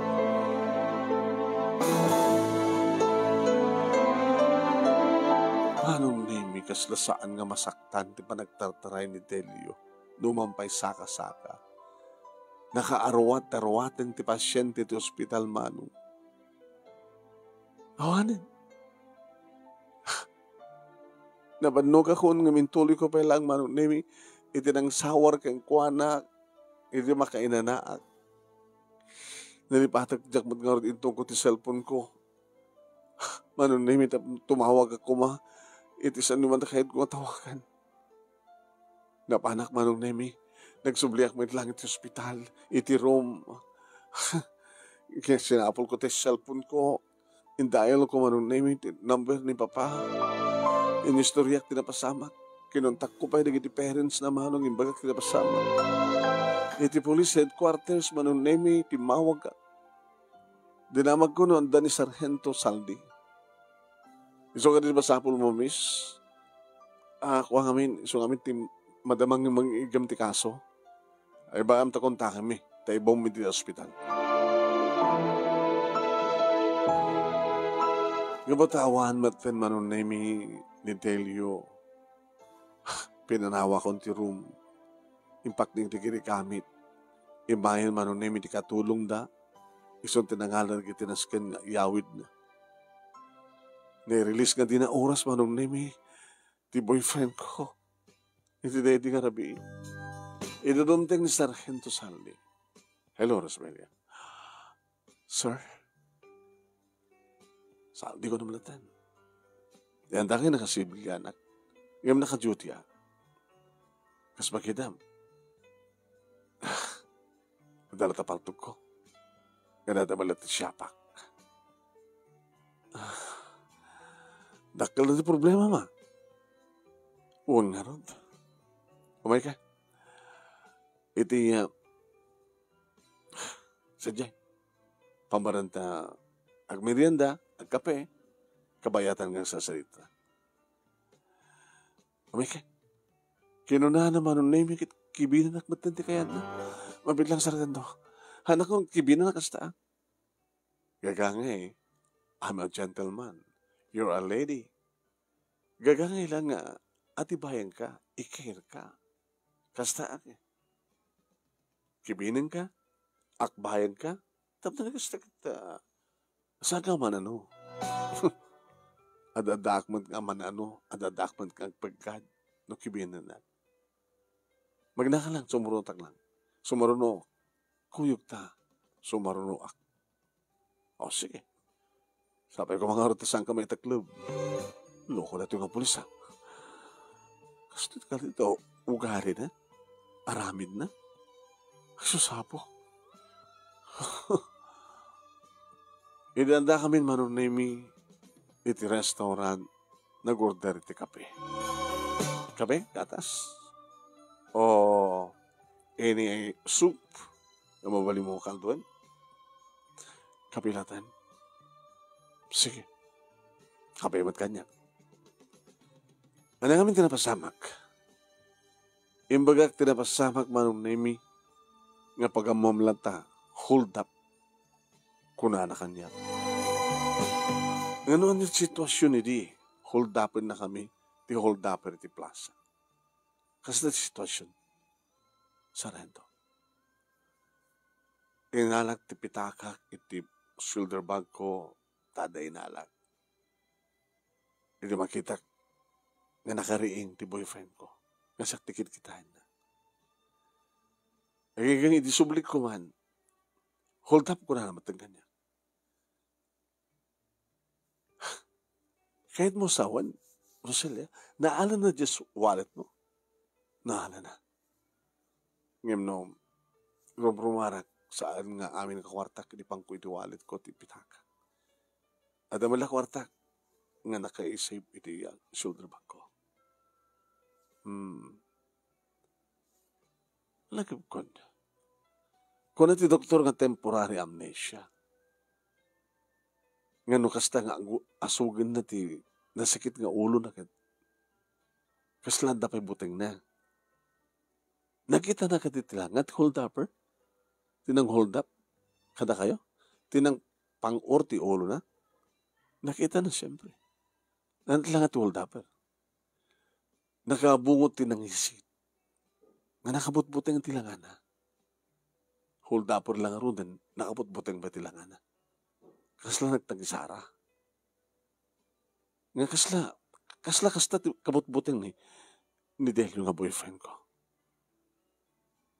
Manong Nemi, kasla saan nga masaktan ti panagtartaray ni Delio, no man pay saka-saka. Nakaarwat-arwaten ti pasyente ti ospital, Manong. Awanen. Nabannogakon ngem intuloyko pay laeng, Manong Nemi, iti nangsawar kenkuana iti makainanaak. Nalipatek diak met ngarud, intonko ti cellphone ko. Manong Nemi, ta tumawagak koma iti saan man ti kayatko nga tawagan. Napanak, Manong Nemi. Nagsubliak met laeng iti ospital, iti room. Kaya sinapol ko ti cellphone ko. Indial ko, Manong Nemi, ti number ni Papa. Inistoriak ti napasamak. Kinontak ko pay dagiti parents na, Manong, imbagak ti napasamak. Iti police headquarters, Manong Nemi, timmawag ka. Dinamagko no adda ni Sargento Saldi. Isu kadi masapulmo, miss? Ah, kua ngamin, isu ngamin ti madama nga mangigam ti kaso. Ay, ibagam ta kontakenmi, ta ibawmi ti ospital. Ngem ta awan met ken Manong Nemi ni Delio. Pinanawakon ti room. Impaknigda iti gamit. Immayen, Manong Nemi, ti katulongda. Isun ti nangalan iti nasken nga iyawidna. Nai-release nga dina oras, Manong Nemi, ti boyfriend ko iti daydi nga rabii. Idi dumteng ni Sargento Saldi. "Hello, Rosemelia." "Sir?" "Saldi ko no malatan. Yan dagiti nakasibillianak. Ngem naka-duty ak. Kas makidam. Adda latta paltogko. Nga nadama latta ti siapak. Dakkel ti problema, ma." "Wen ngarud. Umayka. Iti, ah, sadiay. Pammarenta agmerienda, agkape, kabayatan nga agsasalita. Umayka." Kinunana, Manong Nemi, ket kibinanak metten ti kayatna. Mabiit lang, Sargento. Hanakon, kibinanak kasta. Gagangay, I'm a gentleman. You're a lady. Gagangay lang nga atibayanka, i-care ka. Kasta, kibininka, akbayanka, tapno kasta ket, ah, saan ka man-ano? Adda-addaak met nga man-ano, adda-addaak met nga agpeggad no kibininnak. Magnaka lang, sumurotak lang. Sumaruno, kuyogta, sumarunoak. O, sige. Sapay ko nga rutasan ka maitakleb. Loko na ito nga pulis, ha? Kastoy ka dito, ugali na? Aramid na? Ay, susapo. Idanda kami manunimi iti restaurant, nag-order iti kape. Kape, gatas? O any soup? Nga mabalin mo kaldoen? Kape laten. Sige. Kape met kaniak. Ania ngamin ti napasamak? Imbagak ti napasamak, Manong Nemi, nga pagammom latta, hold up. Kunana kaniak. Ngano ania ti sitwasyon idi? Hold upennakami ti hold upper iti plaza. Kasla ti sitwasyon? Sarento. Inalak ti pitakak iti shoulder bag ko, ta adda inalak. Idi makitak nga nakariing ti boyfriend ko, nga siak ti kitkitaenna. Agingga idi sublik ko man, hold up ko na naman kaniak. Kayat mo sawen, Roselia, naala na diay wallet mo? Naala na. Ngem no, rumrumarak, saan nga amin nga kuartak, idi pangko iti wallet ko, ti pitaka. Adda met la kuartak nga naka-save iti, ah, shoulder bag ko. Hmm. Lagipkon. Kuna ti doktor nga temporary amnesia. Nga no kasta nga agu-, asugenna ti nasakit nga ulona ket kasla adda pay butengna. Nakitana kadi ti langana ti hold upper? Ti nang-hold up kadakayo? Ti nangpang-or ti ulona? Nakitana, siyempre. Ania ti langana ti hold upper? Nakabungot ti nangisit. Nga nakabutbuteng ti langana. Hold upper la ngaruden, nakabutbuteng pay ti langana. Kasla nagtagisara. Nga kasla, kasla kasta ti kabutbuteng ni, ni Delio nga boyfriend ko.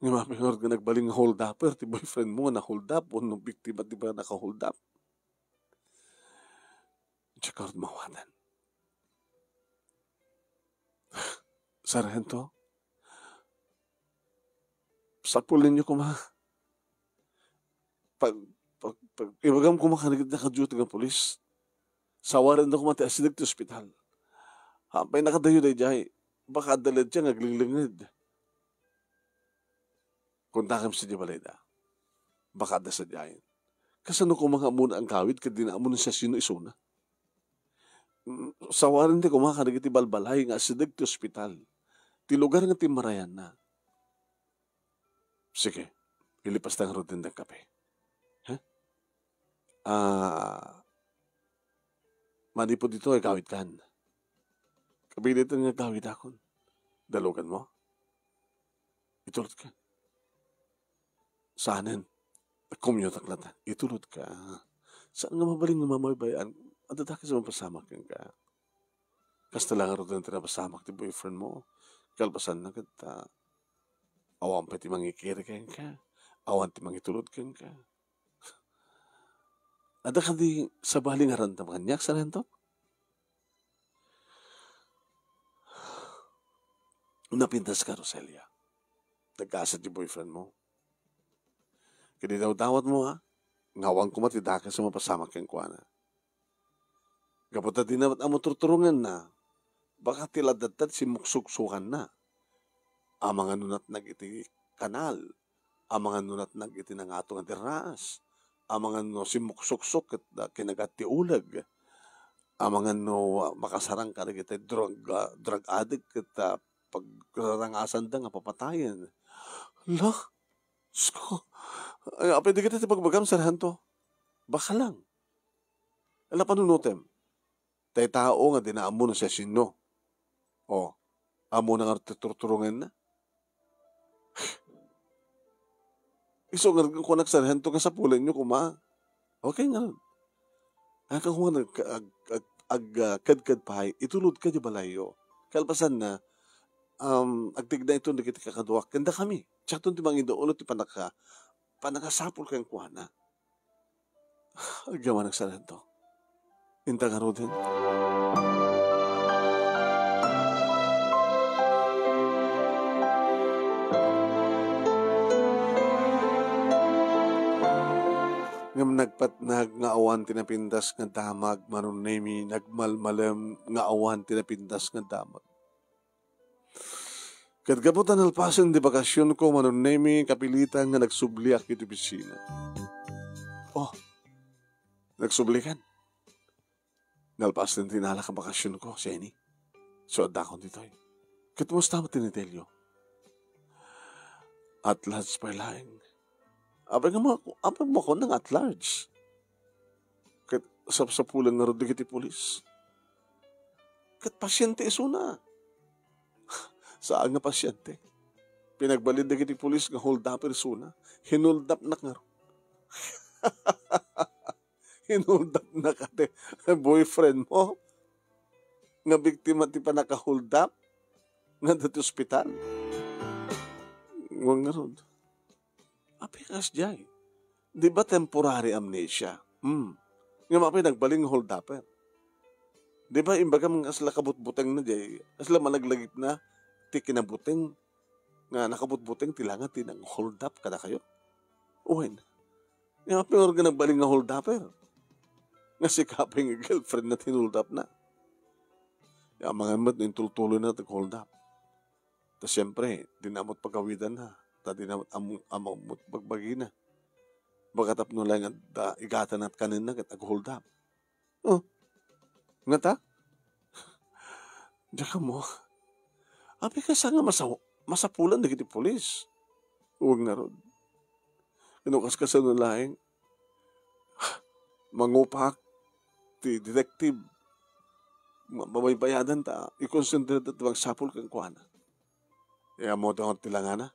Nga mapinurod nga nagbalin nga hold upper ti boyfriend mo nga na-hold up, wenno biktima ti ba naka-hold up. Diak ngarud mawadan. Sargento, sapulenyo koma. Pag, pag, pag, ibagam koma kadagiti naka-duty nga pulis. Sawarenda koma ti asideg ti ospital. Apay nakadayo daydiay. Baka adda laeng nga aglinglinged. Kuntakem sadiay balayda. Baka adda sadiayen. Kasano koma nga ammona agawid ket dina ammo no siasino isuna? Mm, sawarenda koma kadagiti balbalay nga asideg ti ospital, ti lugar nga timmarayanna. Sige, ilipasta ngarud dayta nga kape. Ha? Ah, manipud ditoy, agawidkan. Kabiit nga agawidakon. Dalugan mo? Itulodka. Saanen. Kumyotak latta. Itulodka. Saan nga mabalin nga mamaybay-an? Adda dakes a mapasamak kenka. Kasta la ngarud ti napasamak ti boyfriend mo. Kalpasanna ket, ah, awan pay ti mangikiri kenka. Awan ti mangitulod kenka. Adda kadi sabali nga randam kaniak, Sargento? Napintaska, Roselia. Nagkasat ti boyfriend mo. Ket idawdawat mo, ha? Nga awan koma ti dakes a mapasamak kenkuana. Gapu ta dina met ammo turturongenna, baka ti laddatta ti simmuksuksukanna. Amangan no natnag iti kanal, amangan no natnag iti nangato nga derraas, amangan no simmuksuksok ket, ah, kinagat ti uleg, amangan no, ah, makasarang kadagiti drug, ah, drug addict ket, ah, pagrarangasanda nga papatayen. Hala, Diyos ko. Ay, apay dagiti ti bagbagam, Sargento? Baka lang. Ala, panunutem. Tay tao nga dina ammo no siasino. O, ammona ngarud ti turturongenna. Isu nga kunak, Sarhento, nga sapulenyo koma. Okay nga. Ang kung ag-, ag-, ag-, ah, kadkad pay, itulodka di balayyo. Kalpasanna, um, agtigna iton dagiti kakaduak. Kanda kami. Siakton ti mangiduulo ti panaka-, panakasapul kenkuana. Agyamanak, Sarhento. Inta ngaruden. Ngem nagpatnag nga awan ti napintas nga damag, Manong Nemy, nagmalmalem nga awan ti napintas nga damag. Ket gapu ta nalpasen ti bakasionko, Manong Nemy, kapilitan nga nagsubliak iti opisina. Oh, nagsublikan. Nalpasen ti nalak a bakasionko, Jenny. So, addakon ditoy. Ket kumusta met ni Delio? At large pay laeng. Apay nga ma-, apay makon nga at large? Ket sapsapulan ngarud dagiti pulis. Ket pasiente isuna. Saan nga pasiente. Pinagbalin dagiti pulis nga hold-upper isuna. Hinoldapnak ngarud. Hinoldapnak ti boyfriend mo nga biktima ti panaka-hold-up nga adda ti ospital. Wen ngarud. Apay kasdiay? Di ba temporary amnesia? Hmm. Ngem apay nagbalin nga hold-upper? Di ba imbagam nga kasla kabutbutengna diay, kasla malaglagipna ti kinabuteng nga nakabutbuteng ti langad ti nang-hold up kadakayo? Wen. Ngem apay nga nagbalin nga hold-upper? Nga sika pay nga girlfriend na ti hold up na. Amangan met no intultuloy na ti hold up. Ta siempre, di na met pagawidanna. Ta di na met am-, ammo met bagbagina. Baka tapno laeng adda igatana kanenna ket ag-hold up. Oh, ngata? Diak ammo. Apay kasta nga masa-, masapulan dagiti pulis? Wen ngarud. Ket no kaskasano laeng, mangupak ti detective. Ma-, mabaybayadan ta, ikonsentrada ti mangsapul kenkuana. Ammoda ngarud ti langana.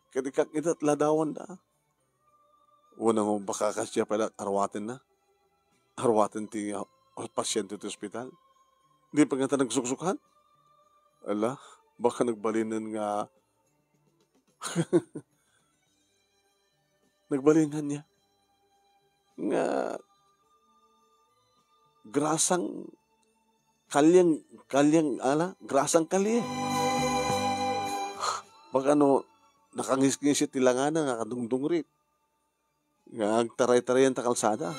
Ket ikak ida ti ladawanda. Wen no baka kasdiay pay la aruatenna. Aruaten ti, ah, pasiente ti ospital. Di pa ngata nagsuksukan? Ala, baka nagbalinen nga Nagbalin ania? Nga grasang kalyeng, kalyeng, ala, grasang kalye. Baka no nakangisngis ti langana nga kadungdungrit. Nga agtaray-tarayan ta kalsada.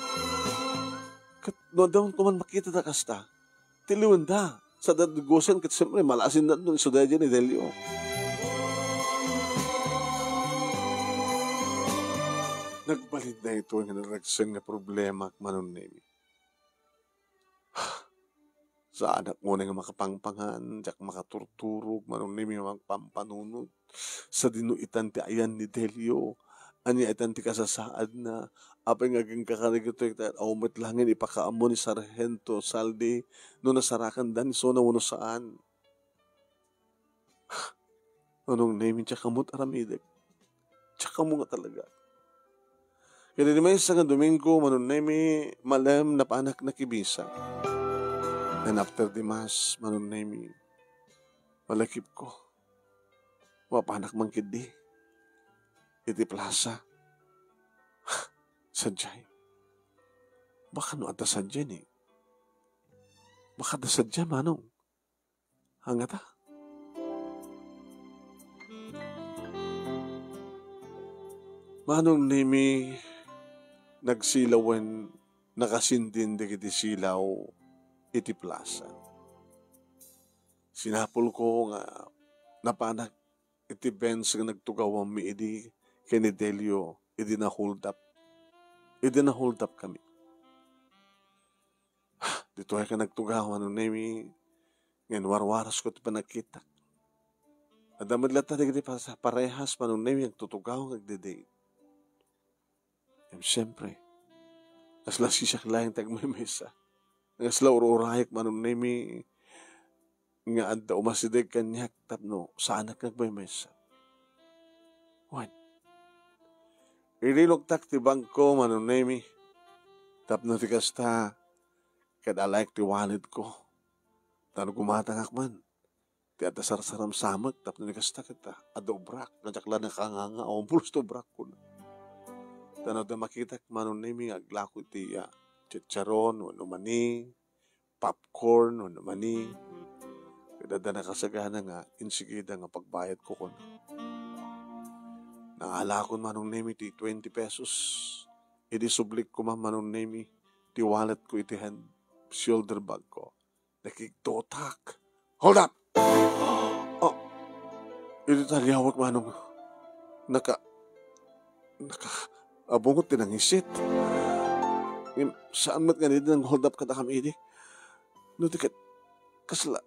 Ket no adda man koma makita ta kasta, tiliwenda. Sa dadgusen ket siempre, malasin na no isu daydiay ni Delio. Nagbalin daytoy nga naragsen nga problema, Manong Nemy. Saanak unay nga makapangpangan, diak makaturturog, Manong Nemy, nga mangpampanunot. Sadino itan ti ayan ni Delio? Ania itan ti kasasaadna? Apay nga agingga kadagitoy ket awan met laeng ipakaammo ni Sarhento Saldi no nasarakanda ni isuna wenno saan? Manong Nemy, diak ammo aramidek. Diak ammo nga talaga. Ket iti maysa nga Domingo, Manong Nemy, malem napanak nakibisa. And after the mass, Manong Nemy, malakipko. Mapanak mangkiddi iti plasa. Sadiay. Baka no adda sadiay ni. Baka adda sadiay, Manong. Angata. Manong Nemy, nagsilawen, nakasindin dagiti silaw iti plasa. Sinapulko nga napanak iti Benz nga nagtugawammi idi ken ni Delio idi na-hold up. Idi na-hold up kami. Ditoy ka nagtugaw, Manong Nemy, ngem warwarasko ti panagkitak. Adda met latta dagiti pas-, parehas, Manong Nemy, agtutugaw nga agdedate. Ngem siempre, kasla siak laeng ti agmemesa. nga kasla ur-urayek, Manong Nemi, nga adda umasideg kaniak tapno saanak nga agmaymaysa. Wen, irinuktak ti bangko, Manong Nemi, tapno ti kasta, ket alaek ti walletko. Ta no gumatangak man, ti adda sarsaramsamek tapno ni kasta ket, ah, adda obrak, nga diak la nakanganga, awan pulos ti obrak, kuna. Ta no adda makitak, Manong Nemi, nga aglako iti, ah, chicharon wenno mani, popcorn wenno mani, ket adda nakasagana nga insigida nga pagbayadko, kuna. Naalakon, Manong Nemi, ti twenty pesos. Idi sublik koma, Manong Nemi, ti walletko iti hand shoulder bagko. Nakigtotak. Hold up! Oh, idi taliawek, Manong, naka-, naka-, abungot ti nangisit. Ngem, saan met nga idi nang-hold up kadakami idi? No di ket, kasla,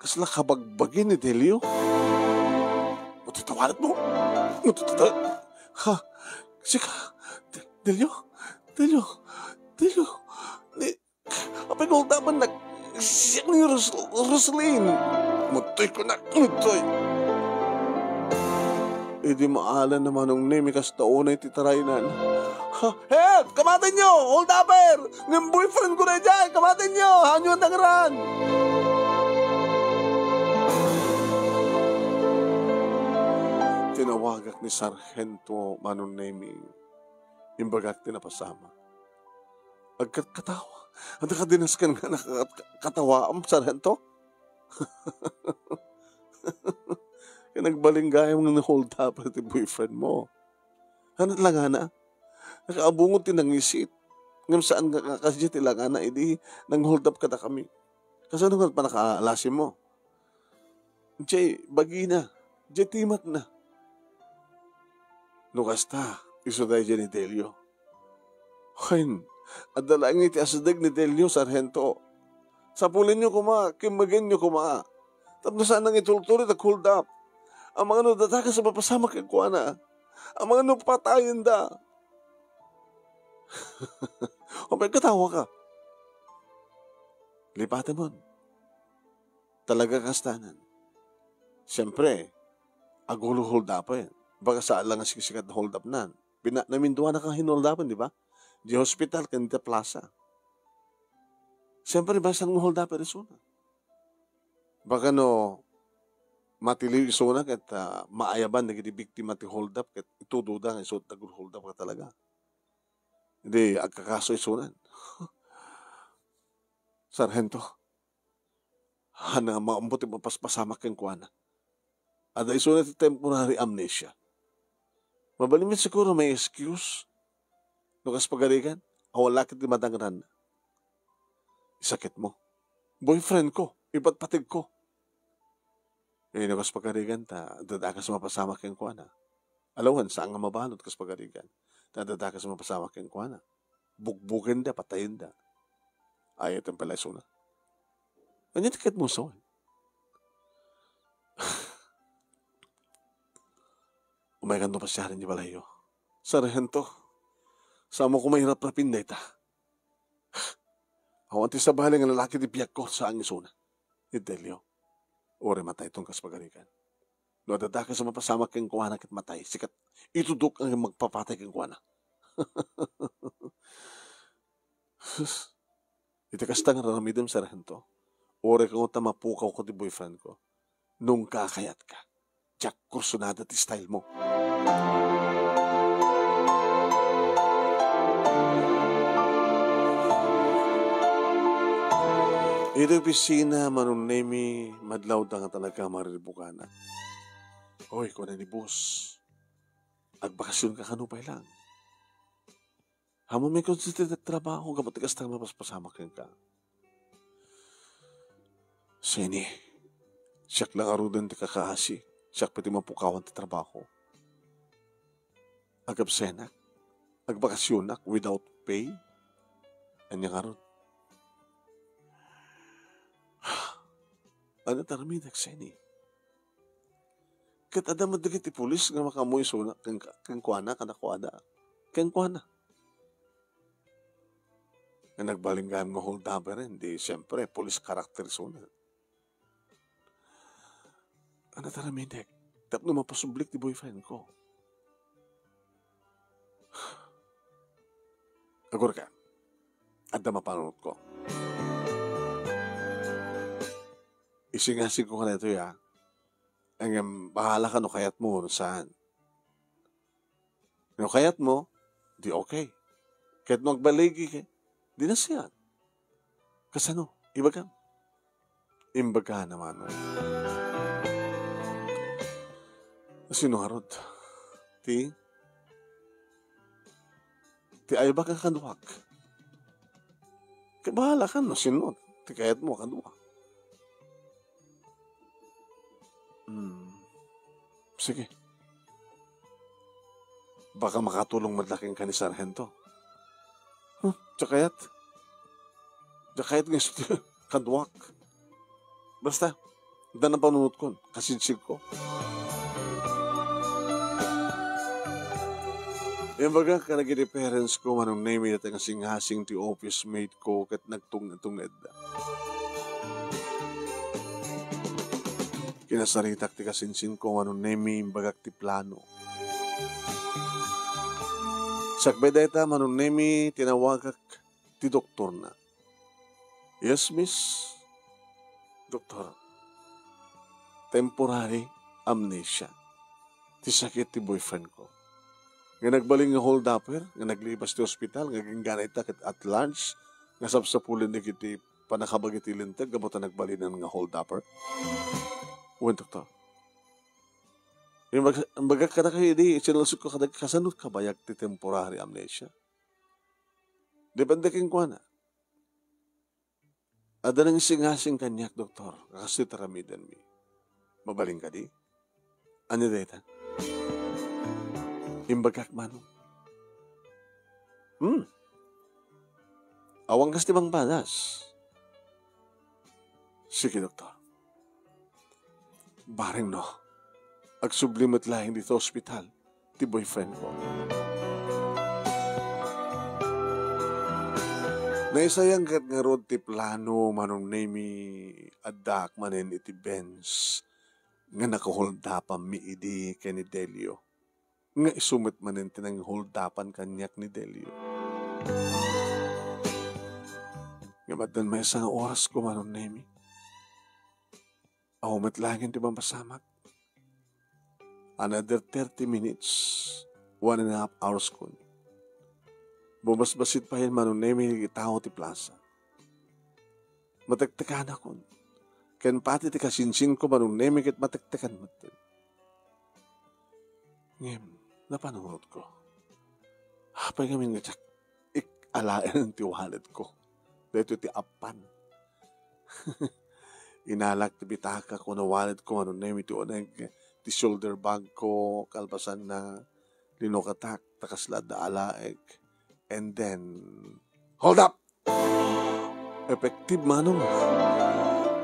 kasla kabagbagi ni Delio? Matatawalat mo? Matata-, ha? Sika? De-, Delio? Delio? Delio? Ni, apay nga uldapennak? Siak ni Ros-, Roslyn. Mutoy ko na, mutoy. Idi maalan na, Manong Nemi, kasta unay ti taraynan. Ha? Help! Kamatenyo! Hold-upper! Ngem boyfriend ko na idiay! Kamatenyo! Hanyo a tangeran! Tinawagak ni Sarhento Manong Nemi. Imbagak ti napasamak. Agkatkatawa. Adda kadi nasken nga nakakatawaam, Sarhento? Ket nagbalinggayam nga ni-hold-upper ti boyfriend mo. Ania ti langana? Nakaabungot ti nangisit. Ngem saan nga kakasdiay ti langana idi nang-hold up kadakami. Kasano nga pannakaalasim mo? Diay bagina, diay timatna. No kasta, isu daydiay ni Delio. Wen, adda laeng iti asideg ni Delio, Sarhento. Sapulenyo koma, kimmegenyo koma. Tapno saan nangitultuloy ti hold up. Amangan no dadakas a mapasamak kenkuana. Amangan no patayenda. Apay, katawa ka? Lipatemon. Talaga kastanan. Siempre, agulo hold-up-en. Baka saan lang nga siksika ti hold-up-nan. Pina-, namindua na ka hin-hold-up-en, di ba? Di hospital, ken di plaza. Siempre, basta nga hold-up-en isuna. Baka no matiliw isuna ket, ah, maayaban dagiti biktima ti hold-up ket itudo da nga isu ti nag-hold-up ka talaga. Di agkakaso isunan. Sarhento, haan nga maammo ti mapaspasamak kenkuana. Adda isuna ti temporary amnesia. Mabalin met siguro may excuse. No kas pagarigan, awan la ket ti madangran. Isakit mo. Boyfriend ko, ipatpateg ko. Eh, no kas pagarigan, ta dadakas mapasamak kenkuana. Alawen, saan nga mabalud kas pagarigan. Ta dadakas mapasamak kenkuana. Bugbugenda, patayenda. Ayaten pala isuna. Ania ti ket mo sawen? Umaykanto pasiaren ti balayyo. Sarhento, saanmo koma iraprapin dayta. Awan ti sabali nga lalaki ti biagko, saan isuna. Ni Delio. Uray matayton kas pagarigan. No adda dakes a mapasamak kenkuana ket matay, sikat, itudok nga magpapatay kenkuana. Sus, iti kasta nga raramidem, Sarhento, uray kano ta mapukawko ti boyfriend ko. Nungka a kayatka, diak kursunada ti style mo. Iti opisina, Manong Nemi, madlawda nga talaga mariribukanak. Oy, kuna ni boss, agbakasionka kano pay lang? Ammom, may konsentrate ti trabaho, gapu ti kasta nga mapaspasamak kenka. Seni, siak la ngaruden ti kakaasi, siak pay ti mapukawan ti trabaho. Agabsenak, agbakasionak without pay? Ania ngarud? Ania ti aramidek, Seni? Ket adda met dagiti pulis nga makaammo isuna ken-, kenkuana, kadakuada. Kenkuana. Nga nagbalin gayam nga holdupper, di siyempre, police character isuna. Ania ti aramidek tapno mapasublik ti boyfriend ko? Agurka, adda mapanunotko. Isingasingko kadaytoy, a. Ngem bahalaka no kayatmo wenno saan. No kayatmo, di okay. Ket no agbaligi, di nasian. Kasano? Ibagam. Imbagana manen. Sino ngarud? Ti, ti aybak a kaduak. Ket bahalaka no sino ti kayatmo a kaduak. Hmm. Sige. Baka makatulong met la kenka ni Sarhento. Huh, diak kayat. Diak kayat nga isu ti kaduak. Basta, adda napanunotkon, kasinsigko. Imbagak kadagiti parents ko, Manong Nemy, dayta nga singasing ti office mate ko ket nagtungtungedda. Kinasaritak ti kasinsinko, Manong Nemy, imbagak ti plano. Sakbay dayta, Manong Nemy, tinawagak ti doktorna. "Yes, miss." "Doktor, temporary amnesia ti sakit ti boyfriend ko. Nga nagbalin nga holdupper, nga naglibas ti ospital, nga agingga ita ket at large, nga sapsapulen dagiti pannakabagi ti linteg, gapu ta nagbalin nga holdupper." Wen, doktor. Imbag-, imbagak kadakayo idi, sinalsegko kadakayo, kasano kabayag ti temporary amnesia? Depende kenkuana. Adda nangisingasing kaniak, doktor, kastoy ti aramidenmi. Mabalin kadi? Ania dayta? Imbagak, Manong. Hmm. Awan kas ti mangpadas. Sige, doktor. Bareng no, agsubli met laeng dita ospital ti boyfriend ko. Naisayang ket ngarud ti plano, Manong Nemy, addaak manen iti Benz nga nakaholdupammi idi ken ni Delio. Nga isu met manen ti nangholdupan kaniak ni Delio. Ngem addan maysa nga orasko, Manong Nemy. Awan met laeng ti mapasamak. Another thirty minutes, one and a half hours kun. Bumbasbasit payen, Manong Nemy, dagiti tao ti plasa. Matektekanakon. Ken pati ti kasinsinko, Manong Nemy, ket matektekan metten. Ngem, napanunotko. Apay ngamin nga diak ik-alaen ti walletko? Daytoy ti appan. Inalak ti bitakako no walletko, Manong Nemy, ti uneg, ti shoulder bagko, kalpasanna, linukatak, ta kasla adda alaek. And then, hold up! Effective, Manong.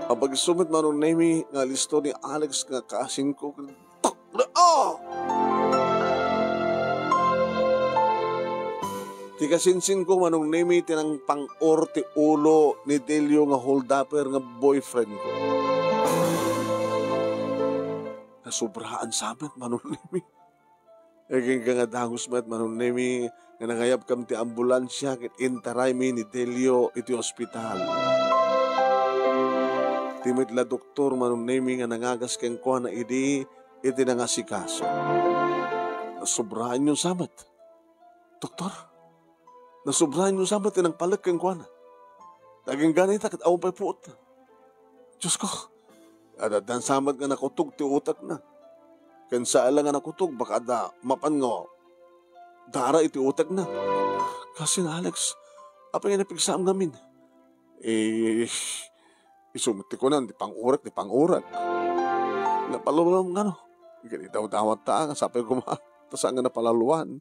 Apag-isu met, Manong Nemy, nga listo ni Alex nga kasinko. Tok! Ah! Ti kasinsinko, Manong Nemy, ti nangpang-or ti ulo ni Delio nga holdupper nga boyfriend ko. Nasubraan sa met, Manong Nemy. Agingga nga dagus met, Manong Nemy, nga nangayabkami ti ambulansia ket intaraymi ni Delio iti ospital. Ti met la doktor, Manong Nemy, nga nangagas kenkuana idi iti nangasikaso. Nasubraanyo sa met, doktor. Nasubraanyo sa met ti nangpalek kenkuana. Ta agingga ita ket awan pay puot. Diosko, addan sa met nga nakutog ti utekna. Ken saan la nga nakutog, baka adda mapan nga dara iti utekna. Kasin, Alex, apay nga napigsaam ngamin? Eh, isu met ti kunan, ti pang-orek, ti pang-orek. Napaluluam ngano? Ket idawdawatta nga sapay koma, ta saan nga napalaluan.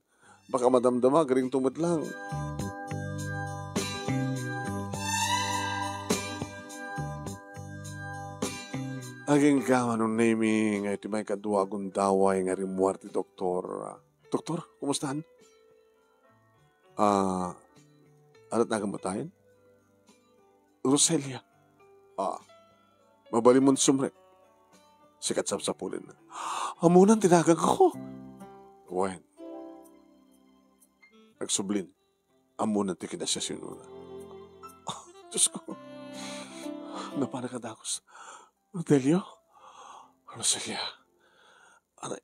Baka madamdama, garing tumet lang. Agingga, Manong Nemy, nga iti maikadua a gundaway nga rimmuar ti doktor. Doktor, kumustahan? Ah, adat nagan mo tayon? Roselia. Ah, mabalinmon sumrek. Sikat sapsapulenna. Ammonan ti naganko. Wen. Agsublin. Ammonan ti kinasiasinona. Ah, Diyos ko. Napanak a dakes. Rodelio? Roselia. Aray,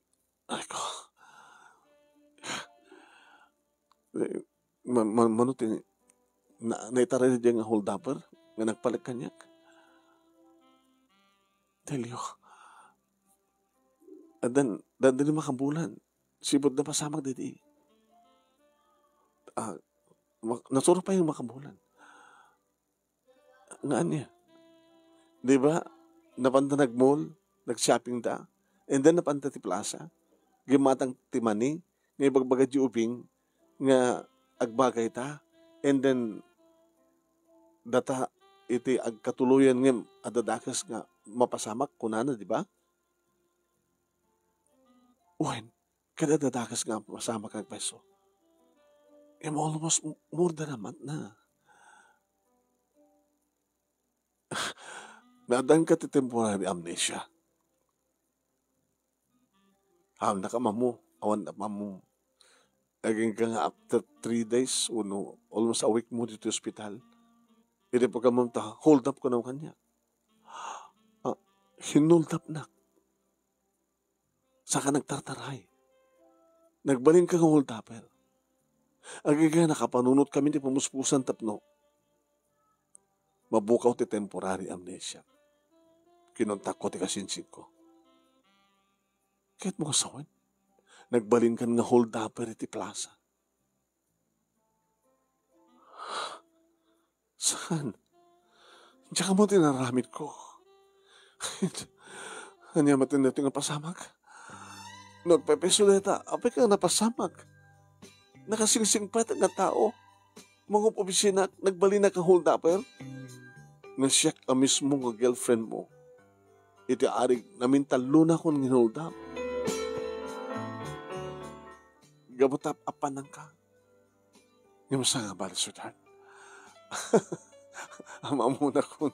aray ko. Eh, ma-, ma-, mano ti na-, naitaray daydiay nga holdaper nga nagpalit kaniak? Delio. Addan, addan ni makabulan. Sipud napasamak daydi. Ah, ma-, nasuro pay nga makabulan. Nga ania? Di ba? Napanta nag-mall, nag-shopping ta, and then napanta ti plaza. Gimmatang ti mani, nga ibagbaga di ubing, nga agbagay ta, and then data iti agkatuloyan nga adda dakes nga mapasamak, kunana, di ba? Wen, kada adda dakes nga mapasamak nga agpayso. Em, almost m-, more than a month na. Naaddanka ti temporary amnesia. Awan naka ammo, awan naka ammo. Agingga nga after three days, uno, almost a week mo ditoy ospital. Idi pagkammom ta, hold up ko naman kanya. Ah, hin-hold up nak. Saka nagtartaray. Nagbalinka nga holdaper. Agingga nakapanunot kami ti pamuspusan tapno mabukaw ti temporary amnesia. Kinuntakko ti kasinsingko. Ket mo sawen, nagbalinkan nga holdaper iti plaza. Saan? Diak ammo ti inaramidko. Ania met daytoy nga pasamak? No agpaypayso dayta, apay ka napasamak? Nakasingsingpet nga tao. Mangup-obisinak, nagbalinak nga holdaper. Nga siak a mismo nga girlfriend mo. Iti arig, namintallonakon nga hold up. Gapu ta apananka. Ngem saan nga bale, sweetheart? Am-ammonakon.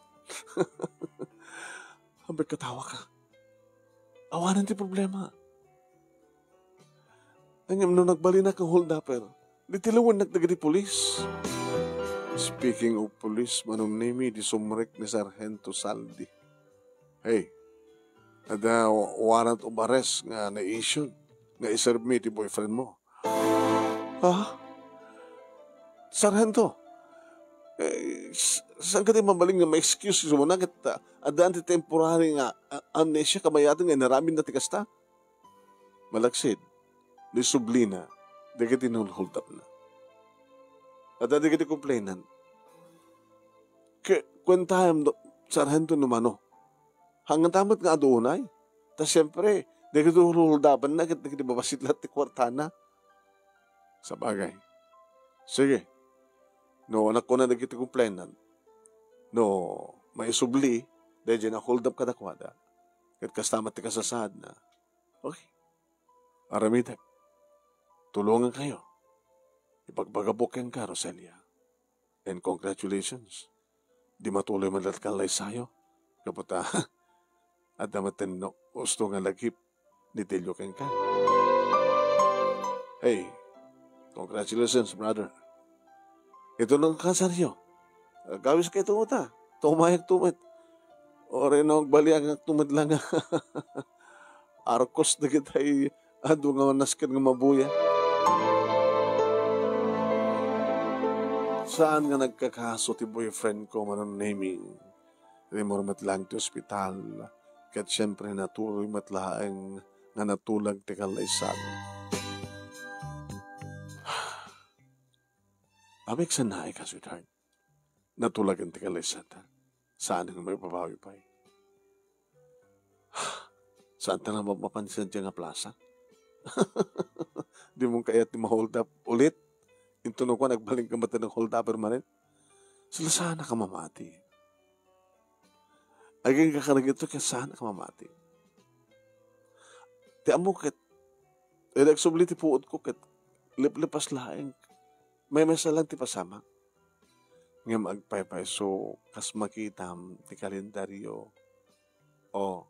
Apay katawa ka. Awanen ti problema. Ngem no nagbalinak nga holdaper, di tilawennak dagiti pulis. Speaking of police, Manong Nemi, di sumrek ni Sargento Saldi. Hey, adda wa-, warrant of arrest nga na-issue nga iserbi ti boyfriend mo. Ha? Sargento, eh, s-, saan ka ti mabalin nga ma-excuse mo na ket, ah, addaan ti temporary nga, ah, amnesia kamayaten nga inaramidna ti kasta? Malaksid, ni sublina, dagiti nulhuldapna. Adda dagiti complainant. Ke-, kuentaem, no, Sargento, no mano. Hanganta met nga adu unay. Ta siempre, dagiti hulhuldapenna ket dagiti babassit laeng ti kuartana. Sabagay. Sige. No, anak ko na dagiti complainant. No, maisubli, daydiay na-hold up kadakuada. Ket kasta met ti kasasaadna. Okay. Aramidek. Tulongankayo. Ipagbagabok kenka, Roselia. And congratulations. Di matuloy man latta kallaysayo. Gapu ta, adda met no, usto nga lagip ni Delio kenka. Hey, congratulations, brother. Ito nang kasaryo. Agawis kayo tumata. Tumayag tumat. Ore no, agbaliak tumat lang. Arkos dagitay adu nga nasken nga mabuya. Saan nga nagkakaso ti boyfriend ko, Manong Nemi? Rimor met laeng ti ospital, ket siempre natuloy met laeng nga natulag ti kallaysan. Apay ka saan naay ka, sweetheart? Natulagan ti kalaysanta. Saan nga maipabawi pay? Saan ta nga mapansin dyan nga plaza? Di mo kayat ti ma-hold up ulit? Into no kwan, agbalin ka mata ng hold up permanent? Sila sana ka mamati. Aging kakaragito kaya sana ka mamati. Ti amo ket, edi agsubli ti puot ko ket, liplipas laeng. May mesa lang ti pasamak. Ngem agpaypayso, kas makitam ti kalendario, o,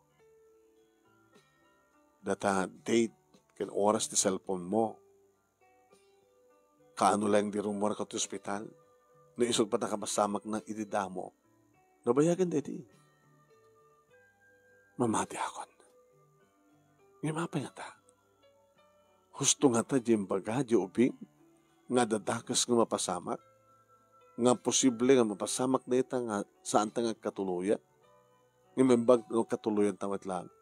data date ken oras ti cellphone mo. Kaano laeng di rummuarka ti ospital? No isut' pay ta kapasamakna idi damo. Nabayagen daydi. Mamatiakon. Ngem apay ngata? Husto ngata diay imbaga diay ubing nga adda dakes nga mapasamak? Nga posible nga mapasamak dayta nga saanta nga agkatuloyan? Ngem imbag no katuloyanta met laeng.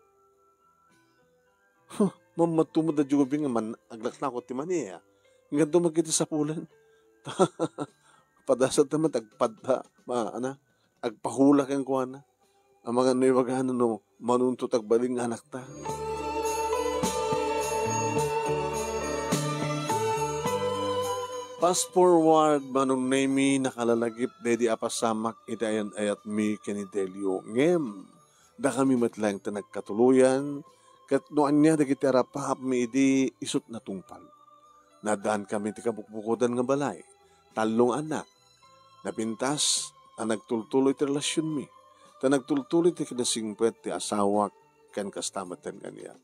Huh, mammadto met daydiay ubing nga man-, aglaklako ti mani, a. Ngem adda met dagiti sapulen. Padasat met agpadda, ma-, ana, agpahula kenkuana. Amangan no ibagana no manuntot agbalin nga anakta. Fast forward, Manong Nemy, nakalalagip daydi a pasamak iti ayan-ayatmi ken ni Delio. Ngem, dakami met laeng ti nagkatuloyan, ket no ania dagiti arapaapmi idi isut' natungpal. Naaddankami ti kabukbukodan nga balay, tallo nga annak. Napintas a nagtultuloy ti relasionmi, ta nagtultuloy ti kinasingpet ti asawak ken kasta met ti kaniak.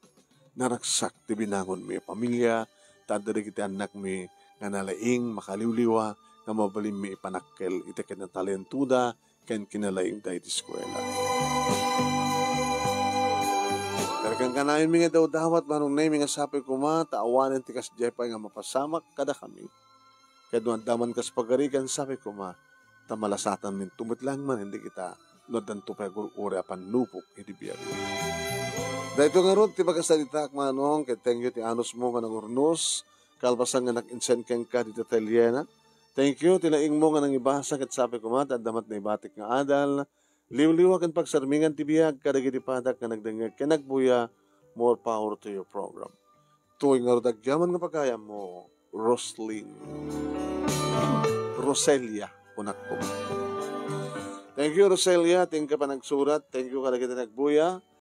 Naragsak ti binangonmi a pamilia, ta adda dagiti annakmi nga nalaing makaliwliwa nga mabalinmi ipanakkel iti kinatalentoda ken kinalaingda iti eskuela. Ket kankanayon mi nga dawdawat, Manong Nemy, nga sapay koma ta awanen ti kasdiay pay nga mapasamak kadakami. Ket no adda man kas pagarigan, sapay koma ta malasatanminto met laeng manen dagita no addanto pay agur-uray a pannubok iti biag. Daytoy ngarud ti pakasaritaak, Manong, ket thank you ti anusmo nga nangurnos, kalpasan nga nag-insend kenka dita atelyena. Thank you ti laingmo nga nangibasa ket sapay koma ta adda met naibatik nga adal, liwliwa ken pagsarmingan ti biag kadagiti padak nga nagdengngeg ken nagbuya. More power to your program. Toy ngarud agyaman nga pagayammo, Roslyn. Roselia, kunak koma. Thank you, Roselia. Thank you panagsurat. Thank you kadagiti nagbuya.